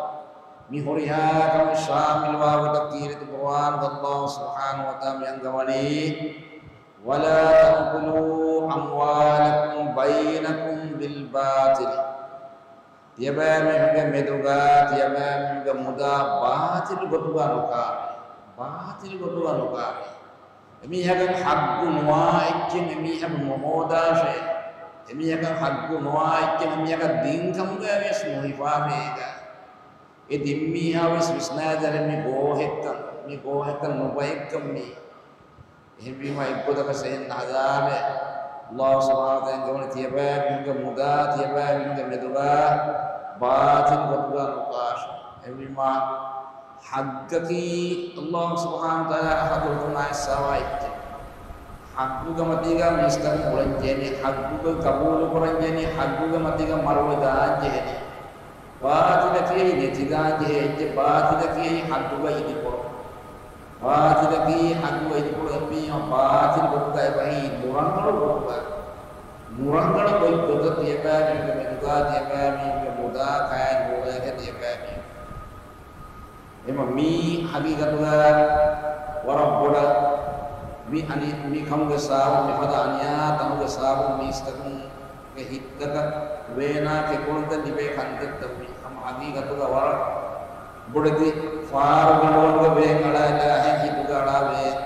މި ހުރިހާ ކަމެއް ޝާމިލުވާ ގޮތަށް ކީރިތި ޤުރުއާނުގަ ﷲ ސުބްޙާނަހޫ ވަތަޢާލާ މި އަންގަވަނީ، ولا تأكلوا أموالكم بينكم بالباطل. ތިޔަބައިމީހުންގެ މެދުގަ ތިޔަބައިމީހުންގެ މުދާ ބާޠިލު ގޮތުގަ ނުކާނެ. ބާޠިލު ގޮތުގަ ނުކާނެ. އެމީހަކަށް ޙައްޤު ނުވާ އެއްޗެއް އެމީހަކު ނުހޯދާށޭ. އެމީހަކަށް ޙައްޤު ނުވާ އެއްޗެއް އެމީހަކަށް ދިން ކަމުގައި ވެސް ނުހިފާށޭ. އެ ދިން މީހާ ވެސް ވިސްނާދޭ މި ގޯހެއްކަން، މި ގޯހެއްކަން ނުބައެއްކަން މީ. އެހެންވީމާ އެއްގޮތަކަށް އެހެން ހަދާށޭ. ﷲ ސުބްޙާނަހޫ ވަތަޢާލާ އަންގަވަނީ ތިޔަބައިމީހުންގެ މުދާ ތިޔަބައިމީހުންގެ މެދުގަ ބާޠިލު ގޮތުގަ ނުކާށޭ. އެހެންވީމާ ޙައްޤަކީ ﷲ ސުބްޙާނަހޫ ވަތަޢާލާ ޙަޟްރަތުން އައިސްފަވާ އެއްޗެއް. ޙައްޤުގެ މަތީގަ މީސްތަކުން އުޅެން ޖެހެނީ، ޙައްޤުގަ ޤަބޫލު ކުރަން ޖެހެނީ، ޙައްޤުގެ މަތީގަ މަރުވެ ދާން ޖެހެނީ. ބާޠިލަކީ ނެތިދާން ޖެހޭ އެއްޗެއް، ބާޠިލަކީ ޙައްޤުގަ އިދިކޮޅު. ބާޠިލަކީ ޙައްޤުގަ އިދިކޮޅު. އެހެންވީމާ ބާޠިލު ގޮތުގަ އެބަހީ ނުރަނގަޅު ގޮތުގަ، ނުރަނގަޅު ގޮތް ގޮތަށް ތިޔަބައިމީހުންގެ މެދުގަ ތިޔަބައިމީހުންގެ މުދާ ކައިރި ނޫޅޭގެ ތިޔަބައިމީހުން. އެމަ މީ ޙަޤީޤަތުގަ ވަރަށް ބޮޑަށް މި އަނި-، މި ކަމުގެ ސަބަބުން މިފަދަ އަނިޔާ ތަނުގެ ސަބަބުން މީސްތަކުންގެ ހިތްތަކަށް ވޭނާ ކެކުޅުންތައް ލިބޭ ކަންތައްތައް މީ. ހަމަ ޙަޤީޤަތުގަ ވަރަށް ބޮޑެތި ފާރުގަނޑުވަރުގެ ވޭން އަޅާލާހެން ހިތުގަ އަޅާ ވޭން.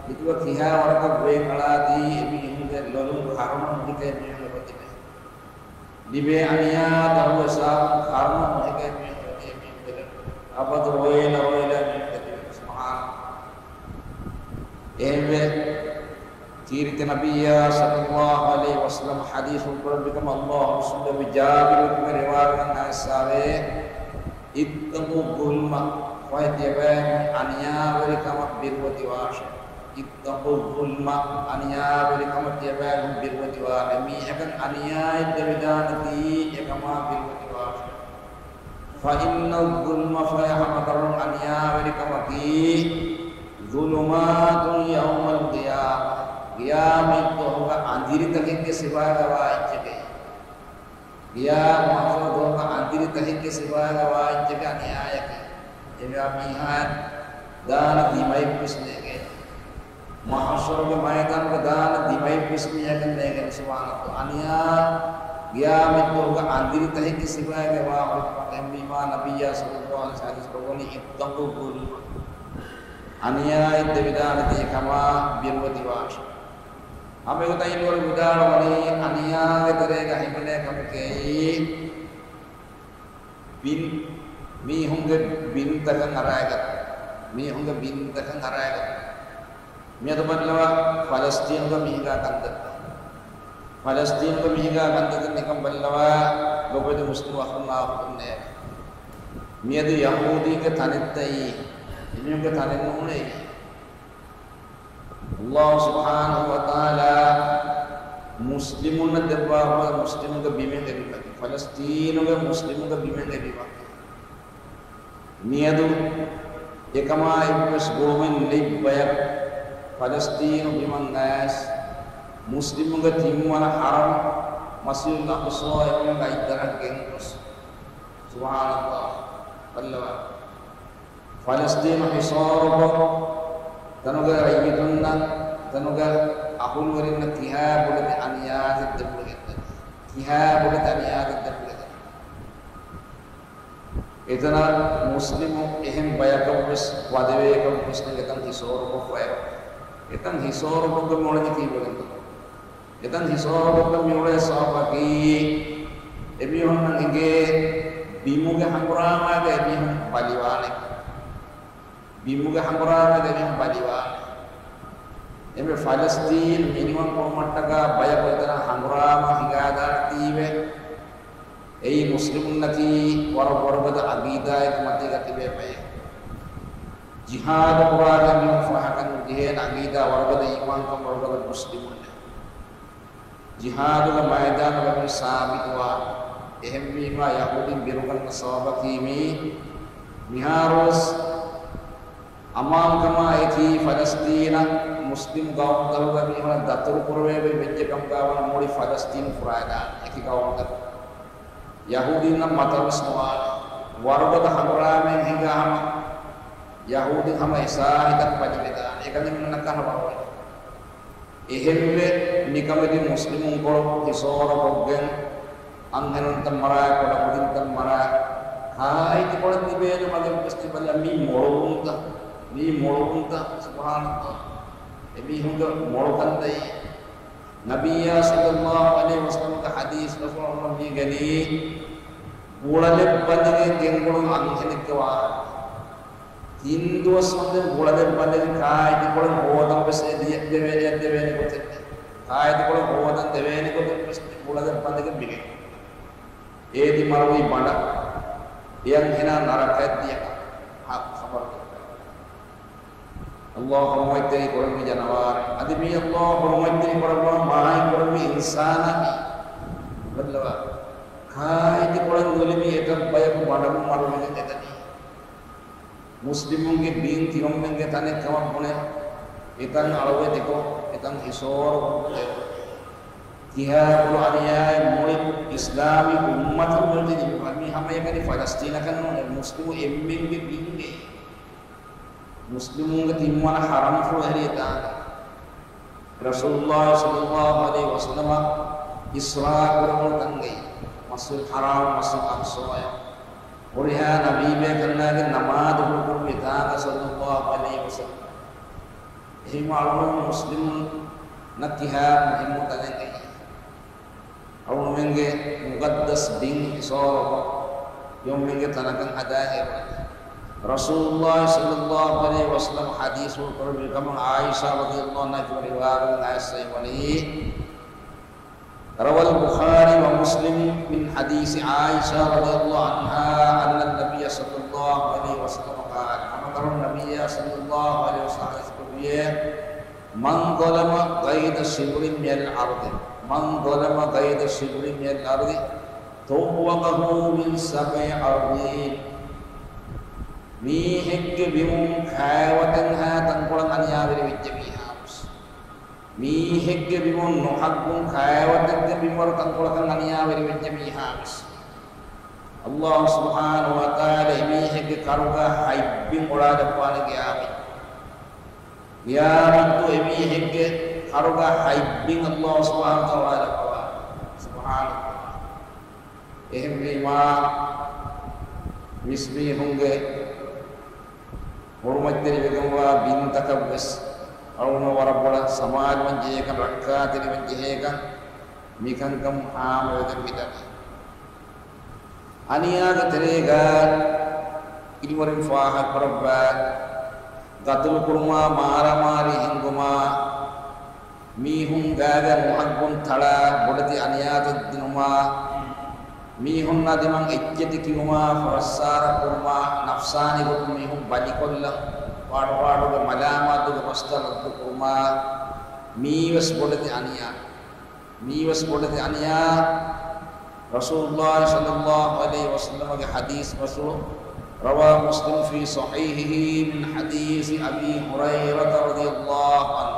ހިތުގަ ކިހާ ވަރަކަށް ވޭން އަޅާދީ އެމީހުންގެ ލޮލުން ކަރުނަ ނުހިކޭ މީހުން އެބަތިބޭ. ލިބޭ އަނިޔާ ތަނުގެ ސަބަބުން ކަރުނަ ނުހިކޭ މީހުން އެބަތިބޭ. އަބަދު ރޮއިލަ ރޮއިލަ މީހުން އެބަތިބޭ. ސުބްޙާނަﷲ. އެހެންވެ، ކީރިތި ނަބިއްޔާ ޞައްލައްލާހު ޢަލައިހި ވަސައްލަމަ ޙަދީޘް ކުރެއްވި ކަމަށް ﷲ ރަސޫލު ނަބީ ޖާބިރު އިބްނު ރިވާޔަތް އައިސްފަވޭ، اتقوا الظلم، ފަހެ ތިޔަބައިމީހުން އަނިޔާވެރިކަމަށް ބިރުވެތިވާށޭ. اتقوا الظلم، އަނިޔާވެރިކަމަށް ތިޔަބައިމީހުން ބިރުވެތިވާށޭ. މީހަކަށް އަނިޔާއެއް ދެވިދާނެތީ އެކަމާ ބިރުވެތިވާށޭ. فإن الظلم، ފަހެ ހަމަކަށަވަރުން އަނިޔާވެރިކަމަކީ، ظلمات يوم القيامة، ޤިޔާމަތްދުވަހުގަ އަނދިރިތަކެއްގެ ސިފައިގަ ވާ އެއްޗެކޭ. ޤިޔާމަތް މަޙްޝަރު ދުވަހުގަ އަނދިރިތަކެއްގެ ސިފައިގަ ވާ އެއްޗެކޭ އަނިޔާއަކީ. އެވެ މީހާ ދާނެ ދިމައެއްވެސް ނޭގޭ. މަޙްޝަރުގެ މައިދާނުގަ ދާނެ ދިމައެއްވެސް މީހަކަށް ނޭގެން ސުބްޙާނަﷲ. އަނިޔާ ޤިޔާމަތްދުވަހުގަ އަނދިރިތަކެއްގެ ސިފައިގަ ވާ ހުރި ކަމަށް އެހެންވީމާ ނަބިއްޔާ ޞައްލައްލާހު ޢަލައިހި ވަސައްލަމަ ޙަދީޘް ކުރައްވަނީ اتقوا الظلم. އަނިޔާއެއް ދެވިދާނެތީ އެކަމާ ބިރުވެތިވާށޭ. ހަމައެގޮތަށް އިންވަރު ވިދާޅުވަނީ އަނިޔާގެ ތެރޭގަ ހިމެނޭ ކަމެކޭ ބިން މީހުންގެ ބިންތަކަށް އަރާގަތު، މީހުންގެ ބިންތަކަށް އަރާގަތު. މިއަދު ބައްލަވާ ފަލަސްތީނުގަ މިހިނގާ ކަންތައްތައް. ފަލަސްތީނުގަ މިހިނގާ ކަންތައްތައް ނިކަން ބައްލަވާ ލޯބިވެތި މުސްލިމް އަޚުންނާ އުޚުތުންނޭ. މިއަދު ޔަހޫދީންގެ ތަނެއްތައީ، އެމީހުންގެ ތަނެއް ނޫނޭ. އައްލާހު ސުބްޙާނަހު ވަތަޢާލާ މުސްލިމުންނަށް ދެއްވާ މުސްލިމުންގެ ބިމެއް އެ ބިމަކީ، ފަލަސްތީނުގެ މުސްލިމުންގެ ބިމެއް އެ ބިމަކީ. މިއަދު އެކަމާ އެއްވެސް ގުޅުމެއް ނެތް ބަޔަކު ފަލަސްތީނު ބިމަށް އައިސް، މުސްލިމުންގެ ތިންވަނަ ޙަރަމް މަސްޖިދުލް އަޤްޞާ އެކަމުގެ އަތްދަށަށް ގެންގޮސް، ސުބްޙާނައްލާހް، ބައްލަވާ. ފަލަސްތީނު ހިސޯރުކޮށް، ތަނުގެ ރައްޔިތުންނަށް، ތަނުގެ އަހުލުވެރިންނަށް ކިހާ ބޮޑެތި އަނިޔާއެއް ދެމުގެ ގެންދަނީ؟ ކިހާ ބޮޑެތި އަނިޔާއެއް ދެމުގެ ގެންދަނީ؟ އެތަނަށް މުސްލިމު އެހެން ބަޔަކަށްވެސް ވަދެވޭކަށްވެސް ނެތް އެތަން ހިސޯރުކޮށްފައެވެ. އެތަން ހިސޯރުކޮށްގެން މިއުޅެނީ ކީއްވެގެންތޯ؟ އެތަން ހިސޯރުކޮށްގެން މިއުޅޭ ސަބަބަކީ، އެމީހުންނަށް އެނގޭ ބިމުގެ ހަނގުރާމާގަ އެމީހުން ބަލިވާނެ. ބިމުގެ ހަނގުރާމައިގަ މީހުން ބަލިވާނެ. އެންމެ ފަލަސްތީން މިނިވަން ކުރުމަށްޓަކާ ބަޔަކު އެތަނަށް ހަނގުރާމަ ހިނގާދާނެތީވެ. އެއީ މުސްލިމުންނަކީ ވަރަށް ވަރުގަދަ އަގީދާއެއްގެ މަތީގަ ތިބޭ ބައެއް. ޖިހާދު ކުރާގެ މީހުން ފަހަކަށް ނުޖެހޭނެ އަގީދާ ވަރުގަދަ އީމާންކަން ވަރުގަދަ މުސްލިމުންނެއް. ޖިހާދުގެ މައިދާނުގަ މި ސާބިތުވާ. އެހެންވީމާ، ޔަހޫދީން ބިރުގަންނަ ސަބަބަކީ މީ، މިހާރުވެސް އަމާންކަމާ އެކީ ފަލަސްތީނަށް މުސްލިމް ގައުމުތަކުގެ މީހުންނަށް ދަތުރު ކުރެވޭ ވެއްޖެ ކަމުގަ ވަން މުޅި ފަލަސްތީން ފުރާދާނެ އެކި ގައުމުތަކުން. ޔަހޫދީންނަށް މަތަރުވެސް ނުވާނެ. ވަރުގަދަ ހަނގުރާމައެއް ހިނގާ ހަމަ، ޔަހޫދީން ހަމަ އެސާހިތަށް ބަލިވެދާނެ. އެކަލޭމެންނަކަށް ވަރުގަދަ. އެހެންވެ، ނިކަމެތި މުސްލިމުންކޮޅު ހިސޯރުކޮށްގެން، އަންހެނުންތައް މަރާ، ކޮޑަކުދިންތައް މަރާ، ކާއެތިކޮޅެއް ތިބޭނެ މަގެއްވެސް ތިބެލަ މީ މޮޅުވުންތަ؟ މީ މޮޅުވުންތަ؟ ސުބްޙާނައްލާހް. އެމީހުންގެ މޮޅުކަންތައް. ނަބިއްޔާ ޞައްލައްލާހު ޢަލައިހި ވަސައްލަމްގެ ޙަދީޘް ރަސޫލު މި ގެނީ، ގުޅަލެއް ބަނދެގެން ގެންގުޅުން އަންހެނެއްގެ ވާހަކަ. ތިން ދުވަސް ވަންދެން ގުޅަލެއް ބަނދެގެން ކާއެތިކޮޅެއް ހޯދަން ވެސް އެ ދިޔަ ދެވޭނެ، ދެވޭނެ ގޮތެއް ނެތް. ކާއެތިކޮޅެއް ހޯދަން ދެވޭނެ ގޮތެއް ވެސް ނެތް. ގުޅަލެއް ބަނދެގެން މިގެން. އޭދި މަރުވީ ބަނޑަށް. އެ އަންހެނާ ނަރަކައަށް ދިޔަ ކަމަށް ހަ-، ޚަބަރު ދެއްވާ. އައްލާހު ޙުރުމަތްތެރި ކުރެއްވި ޖަނަވާރެއް. އަދި މީ އައްލާހު ޙުރުމަތްތެރި ކުރައްވާ މާހިން ކުރެއްވި އިންސާނާ މީ. ބައްލަވާ. ކާއެތިކޮޅެއް ނުލިބި އެތައް ބަޔަކު ބަނޑަށް މަރުވެގެން އެދަނީ. މުސްލިމުންގެ ބިން ތިމަންމެންގެ ތަނެއް ކަމަށް ބުނެ، އެތަން އަޅުވެތިކޮށް، އެތަން ހިސޯރު ކޮށް ދެވުން. ކިހާ ބޮޑު އަނިޔާއެއް މުޅި އިސްލާމީ އުއްމަތަށް މިއޮތީ މި ހަމައެކަނި ފަލަސްތީނަކަށް ނޫނޭ، މުސްލިމު އެންމެންގެ ބިންގެ. މުސްލިމުންގެ ތިންވަނަ ޙަރަމްފުޅު އެރީ އެތާނގަ. ރަސޫލުﷲ ޞައްލަﷲ ޢަލައިހި ވަސައްލަމަ އިސްރާ ކުރެވުނު ތަންގައި، މަސްޖިދު ޙަރާމް، މަސްޖިދު އަޤްޞާޔަށް ހުރިހާ ނަބީބޭކަލާގެ ނަމާދު ހުޅުކުރުމުގެ ތާނގަ ޞައްލަﷲ ޢަލައިހި ވަސައްލަމަ. އެހެންވާ އަޅުގަނޑު މުސްލިމުންނަށް ކިހާ މުހިންމު ތަނެއް އެއީ. އަޅުގަނޑުމެންގެ މުޤައްދަސް ބިން ހިސޯރުކޮށް، އެންމެންގެ ތަނަކަށް ހަދާ ހެޔޮވަނީ. ރަސޫލުﷲ ޞައްލަﷲ ޢަލައިހި ވަސައްލަމަ ޙަދީޘްފުޅު ކުރެއްވި ކަމަށް ޢާއިޝާ ރަޟިޔަﷲ ޢަންހާ ކިބަ ރިވާޔަތް އައިސްފައިވަނީ، روى البخاري ومسلم من حديث عائشة رضي الله عنها أن النبي صلى الله عليه وسلم قال، ހަމަކަށަވަރުން ނަބިއްޔާ ޞައްލަﷲ ޢަލައިހި ވަސައްލަމަ ޙަދީޘް ކުރެއްވިއޭ، من ظلم قيد شبر من الأرض، من ظلم قيد شبر من الأرض طوقه من سبع أرضين. މީހެއްގެ ބިމުން ކައިވަތެއްހާ ތަންކޮޅެއް އަނިޔާވެރި ވެއްޖެ މީހާވެސް. މީހެއްގެ ބިމުން ނުޙައްޤުން ކައިވަތެއްގެ ބިންވަރު ތަންކޮޅަކަށް އަނިޔާވެރިވެއްޖެ މީހާވެސް، ﷲ ސުބްޙާނަހޫ ވަތަޢާލާ އެމީހެއްގެ ކަރުގަ ހަތް ބިން އޮޅާލައްވާނެ ގިޔާމަތް. ގިޔާމަތު އެމީހެއްގެ ކަރުގަ ހަތް ބިން ﷲ ސުބްޙާނަހޫ ވަތަޢާލާ އޮޅާލައްވާ. ސުބްޙާނަﷲ. އެހެންވީމާ، މިސްމީހުންގެ ޙުރުމަތްތެރިވެގެންވާ ބިންތަކަށްވެސް، އަޅުގަނޑު ވަރަށް ބޮޑަށް ސަމާލުވަން ޖެހޭކަން، ރައްކާތެރިވަން ޖެހޭކަން، މިކަންކަން ހާމަވެގެން މިދަނީ. އަނިޔާގެ ތެރޭގަ އިލްމުވެރިން ފާހަގަކުރައްވާ، ގަތުލުކުރުމާ، މާރާމާރީ ހިންގުމާ، މީހުން ގާގަ ނުހައްގުން ތަޅާ، ބޮޑެތި އަނިޔާތައް ދިނުމާ، މީހުންނާ ދިމާއަށް އެއްޗެތި ކިޔުމާ، ފަރައްސާރަ ކުރުމާ، ނަފްސާނީ ގޮތުން މީހުން ބަލިކޮށްލަން، ފާޑުފާޑުގެ މަލާމާތުގެ ބަސްތައް ރައްދު ކުރުމާ، މީވެސް ބޮޑެތި އަނިޔާ. މީވެސް ބޮޑެތި އަނިޔާ. ރަސޫލުﷲ ޞައްލަﷲ ޢަލައިހި ވަސައްލަމަގެ ޙަދީޘް ބަސްފުޅު، رواه مسلم في صحيحه من حديث أبي هريرة رضي الله عنه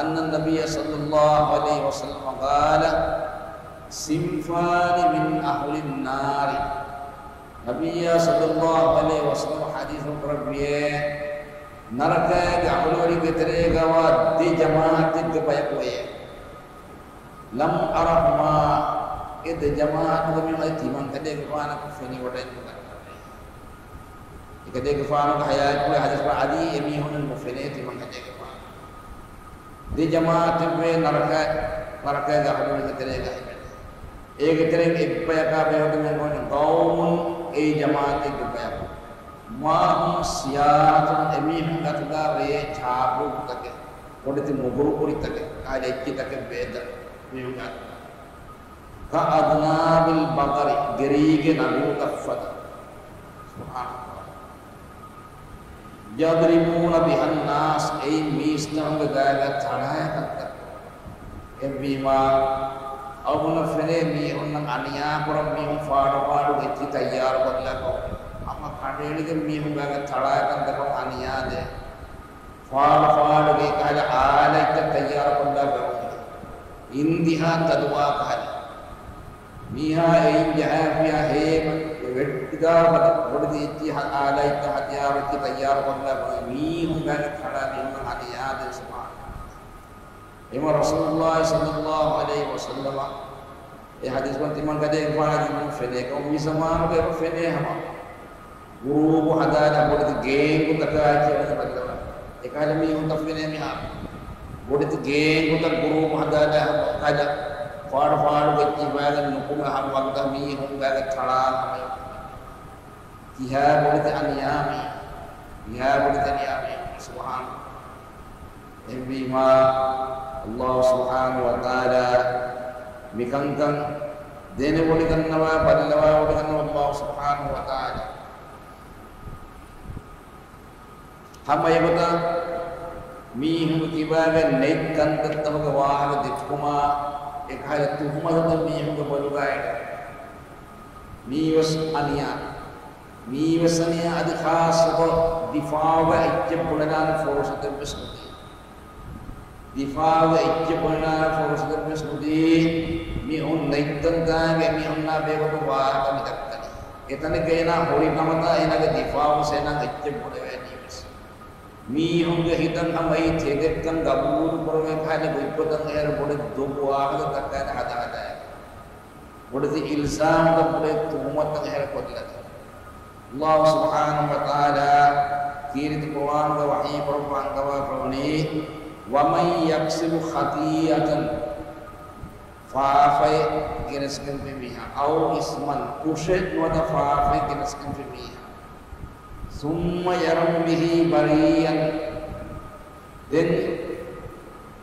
أن النبي صلى الله عليه وسلم قال: صنفان من أهل النار. ނަބިއްޔާ ޞައްލަﷲ ޢަލައިހި ވަސައްލަމަ ޙަދީޘް ކުރެއްވިއޭ، ނަރަކައިގެ އަހުލުވެރިންގެ ތެރޭގަވާ ދެ ޖަމާޢަތެއްގެ ބަޔަކު އެޔޭ. لم أرهما، އެ ދެ ޖަމާޢަތުގެ މީހުން އަދި ތިމަންކަލޭގެފާނަކު ފެނިވަޑައެއްނުދަންނަވައޭ. އެކަލޭގެފާނުގެ ޙަޔާތްޕުޅު ޙަދީޘް ކުރާ އަދި އެމީހުންނެއް ނުފެނޭ ތިމަންކަލޭގެފާނަކު. ދެ ޖަމާޢަތެއްވޭ ނަރަކަ، ނަރަކައިގެ އަހުލުވެރިންގެ ތެރޭގަ ހިމެނޭ. އޭގެ ތެރެއިން އެއްބަޔަކާ ބެހޭގޮތުން މި ގޮވަނީ قوم، އެއީ ޖަމާޢަތެއްގެ ބަޔަކު، معهم سياط، އެމީހުންގެ އަތުގަ ވޭ ޗާބޫކުތަކެއް، ބޮޑެތި މުގުރުކުރިތަކެއް، އަހަރެން އެއްޗިތަކެއް ވޭ އެމީހުންގެ އަތުގަ. كأذناب البقر، ގެރީގެ ނަގޫތައްފަދަ. سبحان الله. يضربون بها الناس، އެއިން މީސްތަކުންގެ ގާގަ ތަޅާ ކަންތައް. އެހެންވީމާ، އަޅުގަނޑަށް ފެނޭ މީހުންނަށް އަނިޔާކުރަން މީހުން ފާޑުފާޑުގެ އެއްޗިތި ތައްޔާރުކޮށްލާކަށް، ހަމަ ކަނޑައެޅިގެން މީހުން ގާގަ ތަޅާ ކަންތަކުން އަނިޔާދޭ. ފާޑުފާޑުގެ އެކަހަލަ އާލާތްތައް ތައްޔާރުކޮށްލާ ގަވަން. އިންދިހާ ތަދުވާ ކަހަލަ. މީހާ އެއިން ޖަހާފިޔާ ހޭމަ ވެއްޓިދާ ފަދަ ބޮޑެތި އެއްޗި އާލާތްތައް ހަތިޔާރު އެއްޗި ތައްޔާރުކޮށްލާ ގަވަން. މީހުން ގާގަ ތަޅާ މީހުން އަނިޔާދޭ ސުބްޙާނަ. އެމަ ރަސޫލުﷲ ޞައްލަﷲ ޢަލައިހި ވަސައްލަމަ އެ ޙަދީޘް ކުރަން ތިމަންކަލޭގެފާނަށް ފެނޭ ކަމަށް މި ޒަމާނުގަ އެބަ ފެނޭ ހަމަ. ގުރޫޕު ހަދާލާ ބޮޑެތި ގޭންގުތަކާ އެއްޗެއް ވަނީ ބައްލަވާ. އެކަހަލަ މީހުންތައް ފެނޭ މިހާރު. ބޮޑެތި ގޭންގުތައް ގުރޫޕު ހަދާލާ ހަމަ އެކަހަލަ ފާޑު ފާޑުގެ އެއްޗި ހިފާގެން ނުކުމެ ހަމަ ވަގުތަށް މީހުން ގާގަ ތަޅާ ހަމަ. ކިހާ ބޮޑެތި އަނިޔާ މީ. ކިހާ ބޮޑެތި އަނިޔާ މީ. ސުބްޙާނަ. އެހެންވީމާ، ﷲ ސުބްޙާނަހޫ ވަތަޢާލާ މިކަންކަން ދެނެވޮޑިގަންނަވާ، ބައްލަވާވޮޑިގަންނަވާ ﷲ ސުބްޙާނަހޫ ވަތަޢާލާ. ހަމަ އެގޮތަށް މީހުންގެ ކިބާގަ ނެތް ކަންތައްތަކުގެ ވާހަކަ ދެއްކުމާ، އެކަހަލަ ތުހުމަތުތައް މީހުންގެ ބޮލުގައި. މީވެސް އަނިޔާ. މީވެސް އަނިޔާ އަދި ޚާއްޞަކޮށް ދިފާޢުގަ އެއްޗެއް ބުނެލާނެ ފުރުޞަތެއްވެސް ނުދީ. ދިފާޢުގަ އެއްޗެއް ބުނެލާނެ ފުރުޞަތެއްވެސް ނުދީ. މި އޮން ނެތްތަންތާނގެ މީހުންނާ ބެހޭގޮތުން ވާހަކަ މި ދައްކަނީ. އެތަނެއްގަ އޭނާ ހުރި ނަމަތާ އޭނާގެ ދިފާޢުވެސް އޭނާ އެއްޗެއް ބުނެވޭނީވެސް. މީހުންގެ ހިތަށް ހަމަ އެއީ ތެދެއްކަން ގަބޫލު ކުރެވޭ ކަހަލަ ގޮތްގޮތަށް އެހެރަ ބޮޑެތި ދޮގު ވާހަކަ ދައްކާދޭ ހަދާ ހަދާ. ބޮޑެތި އިލްޒާމްތައް ބޮޑެތި ތުހުމަތުތައް އެހެރަ ކޮށްލަދޭ. ﷲ ސުބްޙާނަހޫ ވަތަޢާލާ ކީރިތި ޤުރުއާނުގަ ވަޙީ ކުރައްވާ އަންގަވާފަ ވަނީ، وَمَن يَكْسِبْ خَطِيئَةً، ފާފައެއް ގެނެސްގެންފި މީހާ، أَوْ إِثْمًا، ކުށެއް ނުވަތަ ފާފައެއް ގެނެސްގެންފި މީހާ، ثُمَّ يَرْمِ بِهِ بَرِيئًا، ދެން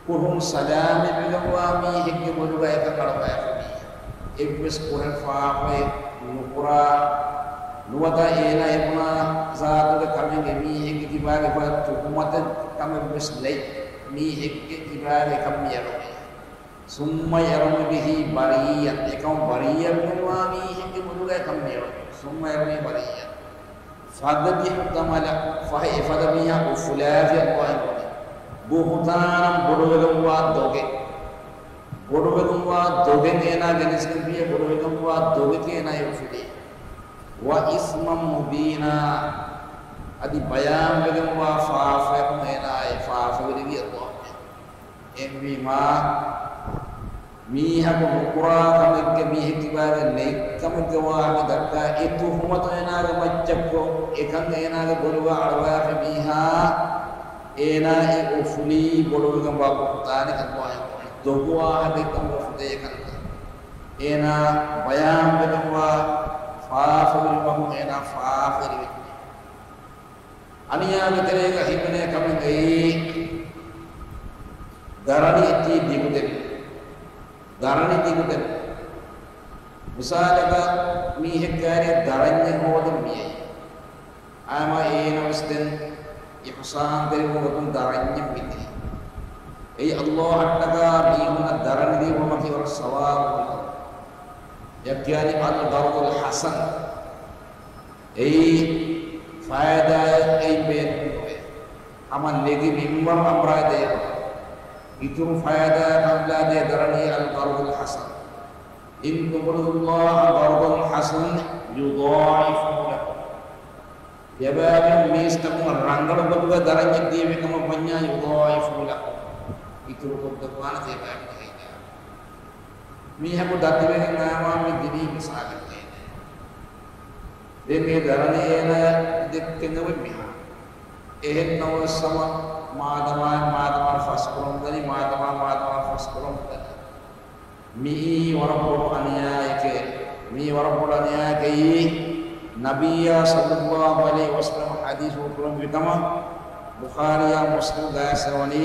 ކުށުން ސަލާމަތްވެގެންވާ މީހެއްގެ ބޮލުގަ އެކަން އަޅުގައިފި މީހެއް. އެއްވެސް ކުށެއް ފާފައެއް ނުކުރާ، ނުވަތަ އޭނާ އެބުނާ ޒާތުގެ ކަމެއް އެމީހެއްގެ ކިބާގަ އެފަދަ ތުހުމަތެއް ކަމެއްވެސް ނެތް މީހެއްގެ ކިބާގަ އެކަން މި އެޅުމޭ. ثُمَّ يَرْمِ بِهِ بَرِيئًا، އެކަމަށް ބަރީއަތްވެގެންވާ މީހެއްގެ ބޮލުގަ އެކަން މި އެޅުމޭ. ثُمَّ يَرْمِ بِهِ بَرِيئًا. فَقَدِ احْتَمَلَ، ފަހެ އެފަދަ މީހާ އުފުލާފި އައްވާ އެނގުނީ. بُهْتَانًا، ބޮޑުވެގެންވާ ދޮގެއް. ބޮޑުވެގެންވާ ދޮގެއް އޭނާ ގެނެސްގެންފިއޭ، ބޮޑުވެގެންވާ ދޮގެކޭ އޭނާ އެ އުފުލީ. وَإِثْمًا مُّبِينًا، އަދި ބަޔާންވެގެންވާ ފާފައަކުން އޭނާ އެ ފާފަވެރިވީ އައްވާ. އެހެންވީމާ، މީހަކު ނުކުރާ ކަމެއްގެ މީހެއް ކިބާގަ ނެތްކަމެއްގެ ވާހަކަ ދައްކާ، އެ ތުހުމަތު އޭނާގެ މައްޗަށްކޮށް، އެކަން އޭނާގެ ބޮލުގަ އަޅުވާފި މީހާ، އޭނާ އެ އުފުލީ ބޮޑުވެގެންވާ ބުހުތާނެއް ކަން ވާހަކަ ދޮގު ވާހަކައެއް ކަމުގަ ފުދޭ ކަންތައް. އޭނާ ބަޔާންވެގެންވާ ފާފަވެރިވުމަކުން އޭނާ ފާފަވެރިވެ. އަނިޔާގެ ތެރޭގަ ހިމެނޭ ކަމެއް އެއީ، ދަރަނި އެއްޗި ދިގުދެން. ދަރަނި ދިގުދެން. މިސާލަކަށް މީހެއް ކައިރި ދަރަންޏެއް ހޯދަން މިއައީ. އާމާ އޭނަވެސް ދެން އިޙުސާންތެރިވުމުގެ ގޮތުން ދަރަންޏެއް މިދިނީ. އެއީ ﷲ އަށްޓަކާ މީހުންނަށް ދަރަނި ދިއުމަކީ ވަރަށް ސަވާބު ކަމެއް. އެއަށް ކިޔާނީ އަލް ޤަރްޟުލް ޙަސަން. އެއީ ފައިދާއެއް އެއިން ބޭނުން ނުވޭ. ހަމަ ނެގި މިންވަރު އަނބުރާ ދޭ. އިތުރު ފައިދާއަކަށް ލާދޭ ދަރަނީ އަލް ޤަރްޟުލް ޙަސަން. إن تقرضوا الله قرضا حسنا يضاعفه لكم. ތިޔަބައިމީހުން މީސްތަކުން ރަނގަޅު ގޮތުގަ ދަރަންޏެއް ދިޔައިފި ކަމަށް ވަންޏާ، يضاعفه لكم، އިތުރު ކޮށްދެއްވާނެ ތިޔަބައިމީހުން. މީހަކު ދަތިވެގެން އައިމާ މި ދިނީ މިސާލެއް އޭނަ. ދެން މި ދަރަނި އޭނަ ދެއްކެން އެބަ މިހާ. އެހެން ނަމަވެސް ހަމަ މާދަމާއިން މާދަމާ ފަސްކުރަމުން ދަނީ، މާދަމާ މާދަމާ ފަސްކުރަމުން ދަނީ. މިއީ ވަރަށް ބޮޑު އަނިޔާއެކޭ. މިއީ ވަރަށް ބޮޑު އަނިޔާއެކޭ. ނަބިއްޔާ ޞައްލައްލާހު ޢަލައިހި ވަސައްލަމަ ޙަދީޘް ކުރަންވީ ކަމަށް ބުޚާރީއާ މުސްލިމުގައި އައިސް ވަނީ،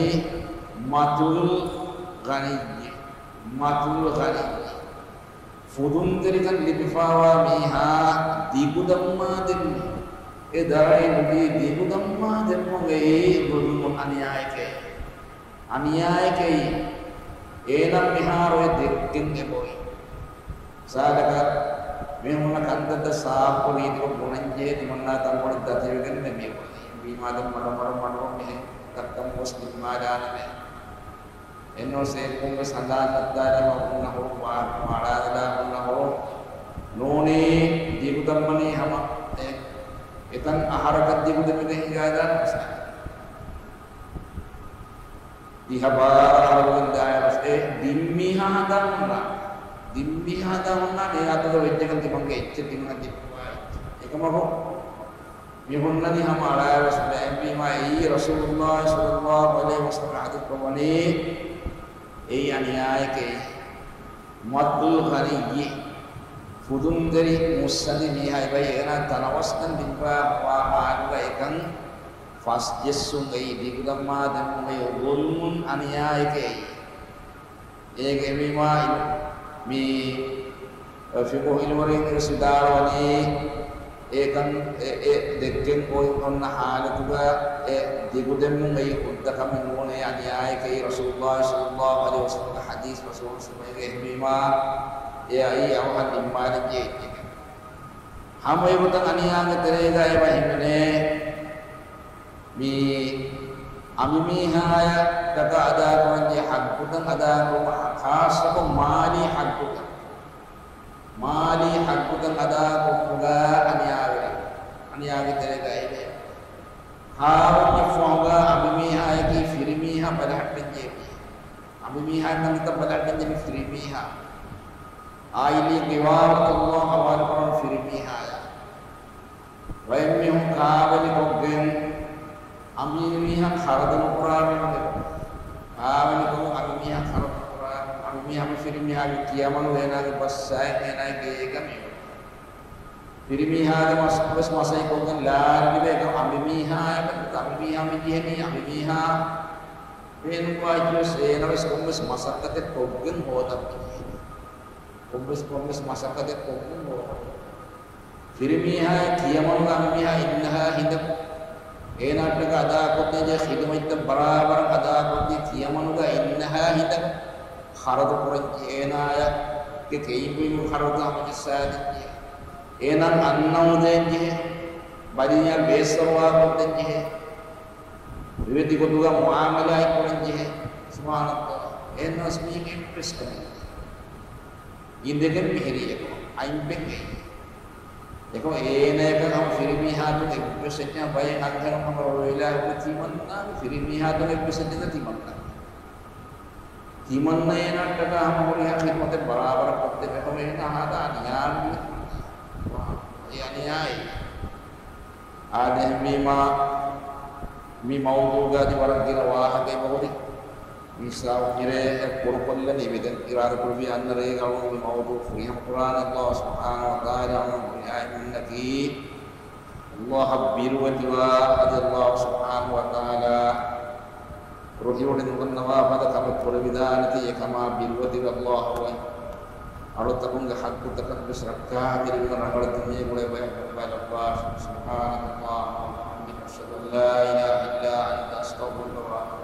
މަޘަލު ޣަނިއްޔި، މަޘަލު ޣަނިއްޔި. ފުދުންތެރިކަން ލިބިފާވާ މީހާ ދިގުދަންމާ ދެއްމުން. އެ ދަރަނި ނުދީ ދިގުދަންމާ ދެއްމުން އެއީ ޒުލްމު އަނިޔާއެކޭ. އަނިޔާއެކޭ. އޭނަ މިހާރު އެ ދެއްކެން އެބައޮތް. މިސާލަކަށް، މީހުންނަށް ކަންތައްތައް ސާފުކޮށް ރީތިކޮށް ބުނަންޖެހޭ، ތިމަންނާ ތަންކޮޅެއް ދަތިވެގެން މި ބުނީ. ވީމާ ދެން މަޑު މަޑު މަޑު މިހެން ދައްކަން ގޮސް ނިންމާލާނަމޭ. އެންނޯސޭ ކޮންމެސް ހަނދާން ނައްތާލީމަ ހުންނަ ހުރު ވާހަކަ މާޅާދަލާ ހުންނަ ހުރު ނޫނީ ދިގުދަންމަނީ ހަމަ އެ އެތަން އަހަރަކަށް ދިގުދެމިގެ ހިނގާދާނެ މިސާލެއް. ދިހަ ބާރަ އަހަރުވެގެން ދާއިރު އެ ދިންމީހާ ހަނދާން ހުންނާނެ. ދިންމީހާ ހަނދާން ހުންނާނެ އެ އަތުގަ ވެއްޖެކަން ތިމަންގެ އެއްޗެއް ތިމަންނަށް ދެއްކުމާ އެއްޗެއް. އެކަމަކު، މި ހުންނަނީ ހަމަ އަޅާވެސް ބައެއްވީމާ އެއީ ރަސޫލުﷲ ޞައްލައްލާހު ޢަލައިހި ވަސައްލަމަ ޙަދީޘް ކުރައްވަނީ އެއީ އަނިޔާއެކޭ. މަޘަލު ޣަނިއްޔި، ފުދުންތެރި މުއްސަނދި މީހާ އެބައި އޭނާ ތަނަވަސްކަން ދިންވާ ހަމަ ހާލުގަ އެކަން ފަސްޖެއްސުން އެއީ ދިގުދަންމާ ދެމުން އެއީ ޒުލްމުން އަނިޔާއެކޭ. އޭގެ އެވީމާ މި ފިޤުހު ޢިލްމުވެރިން ވެސް ވިދާޅުވަނީ، އެކަން އެ، އެ ދެއްކެން އޮތް އޮންނަ ޙާލަތުގަ އެ ދިގުދެމުން އެއީ ހުއްދަ ކަމެއް ނޫނޭ، އަނިޔާއެކޭ. ރަސޫލުﷲ ޞައްލައްލާހު ޢަލައިހި ވަސައްލަމަ ޙަދީޘް ރަސޫލު ސުމައިގެ އެހެންވީމާ، އެއައީ އަވަހަށް ނިންމާލަންޖެހޭ އެއްޗެކެވެ. ހަމަ އެގޮތަށް އަނިޔާގެ ތެރޭގަ އެބަ ހިމެނޭ. މި އަނބިމީހާޔަށް ޓަކާ އަދާކުރަންޖެހޭ ޙައްޤުތައް އަދާކުރުމަށް، ޚާއްޞަކޮށް މާލީ ޙައްޤުތައް. މާލީ ޙައްޤުތައް އަދާކުރުމުގަ އަނިޔާވެރި، އަނިޔާގެ ތެރޭގައި ވޭ. ހާވަންޏަށްފަހުގަ އަނބިމީހާޔަކީ ފިރިމީހާ ބަލަހައްޓަންޖެހޭ މީހެއް. އަނބިމީހާ ކަންތައް ބަލަހައްޓަންޖެހޭ ފިރިމީހާ. ޢާއިލީ ޤިވާމަތު ﷲ ޙަވާލުކުރަން ފިރިމީހާޔަށް. ބައެއް މީހުން ކާވެނިކޮށްގެން އަނބިމީހަށް ޚަރަދު ނުކުރާ މީހުން އެބަ. ކާވެނިކޮށް އަނބިމީހަށް ޚަރަދު ނުކުރާ. އަނބިމީހާ ފިރިމީހާގެ ކިޔަމަނު އޭނާގެ ބަސްއާއި އޭނާގެ ގޭގަ މިއުޅެނީ. ފިރިމީހާގެ މަސް ވެސް މަސައްކަތްކޮށްގެން ލާރިލިބޭ އަނބިމީހާ އެބަ. އަނބިމީހާ މި ޖެހެނީ އަނބިމީހާ ބޭނުންވާ އެއްޗެއް ވެސް އޭނަ ވެސް ކޮންމެސް މަސައްކަތެއް ކޮށްގެން ހޯދަން މި ޖެހެނީ. ކޮންމެސް، ކޮންމެސް މަސައްކަތެއް ކޮށްގެން ހޯދަން. ފިރިމީހާ ކިޔަމަނުގަ އަނބިމީހާ އިންނަހާ ހިނދަކު، އޭނާއަށްޓަކާ އަދާކޮށްދޭންޖެހޭ ޚިދުމަތްތައް ބަރާބަރަށް އަދާކޮށްދީ، ކިޔަމަނުގަ އިންނަހާ ހިނދަކު ޚަރަދު ކުރަންޖެހޭ، އޭނާޔަށް ކެއިންބުއިމުގެ ޚަރަދު ހަމަޖައްސާދޭންޖެހޭ، އޭނާ އަންނައުދޭންޖެހޭ، ބަލިންޏާ ބޭސްފަރުވާކޮށްދޭންޖެހޭ، ވިވެދި ގޮތުގަ މުޢާމަލާތް ކުރަންޖެހޭ. ސުބްޙާނަﷲ. އެހެންނަމަވެސް މީގެ އެއްވެސް ކަމެއް ނެތް. އިނދެގެން މިހިރީ އެކަމަށް އަތްބެން އެއީ. އެކަމަ އޭނަޔަކަށް ހަމަ ފިރިމީހާތަކުން އެއްވެސް އެއްޗެއް ބައެއް އަންހެނުން ހަމަ ރޮވެލާ ހުރި ތިމަންނާގެ ފިރިމީހާތަކުން އެއްވެސް އެއްޗެއް ނެތް ތިމަންނާ. ތިމަންނަ އޭނައަށްޓަކާ ހަމަ ހުރިހާ ޚިދުމަތެއް ބަރާބަރަށް ކޮށްދެއްވި ކަމަށް އޭނަ ހާދަ އަނިޔާވެރި. އެ އަނިޔާއެއް. އާދެ، އެހެންވީމާ، މި މައުޟޫގަ އަދި ވަރަށް ގިނަ ވާހަކަ އެބަހުރި. މި ހިސާބުން މިރޭ ކުރުކޮށްލަނީ. މި ދެން އިރާދަކުރެއްވި އަންނަ ރޭގަ އަޅުގަނޑު މި މައުޟޫ ފުރިހަމަކުރާނެ. ﷲ ސުބްޙާނަހޫ ވަތަޢާލާ އަޅުގަނޑު ހުރިހާ އިލްމުންނަކީ ﷲ އަށް ބިރުވެތިވާ އަދި ﷲ ކުރެވިދާނެތީ އެކަމާ ބިރުވެތިވެ ﷲ އޮތް އަޅުތަކުންގެ ޙައްޤުތަކަށްވެސް ރައްކާތެރިވުމަށް ރަނގަޅު ދުނިޔެ ގުޅޭ ބަޔަކަށްވާ ލައްވާށި. سبحانك اللهم وبحمدك، أشهد أن لا إله إلا أنت، أستغفرك وأتوب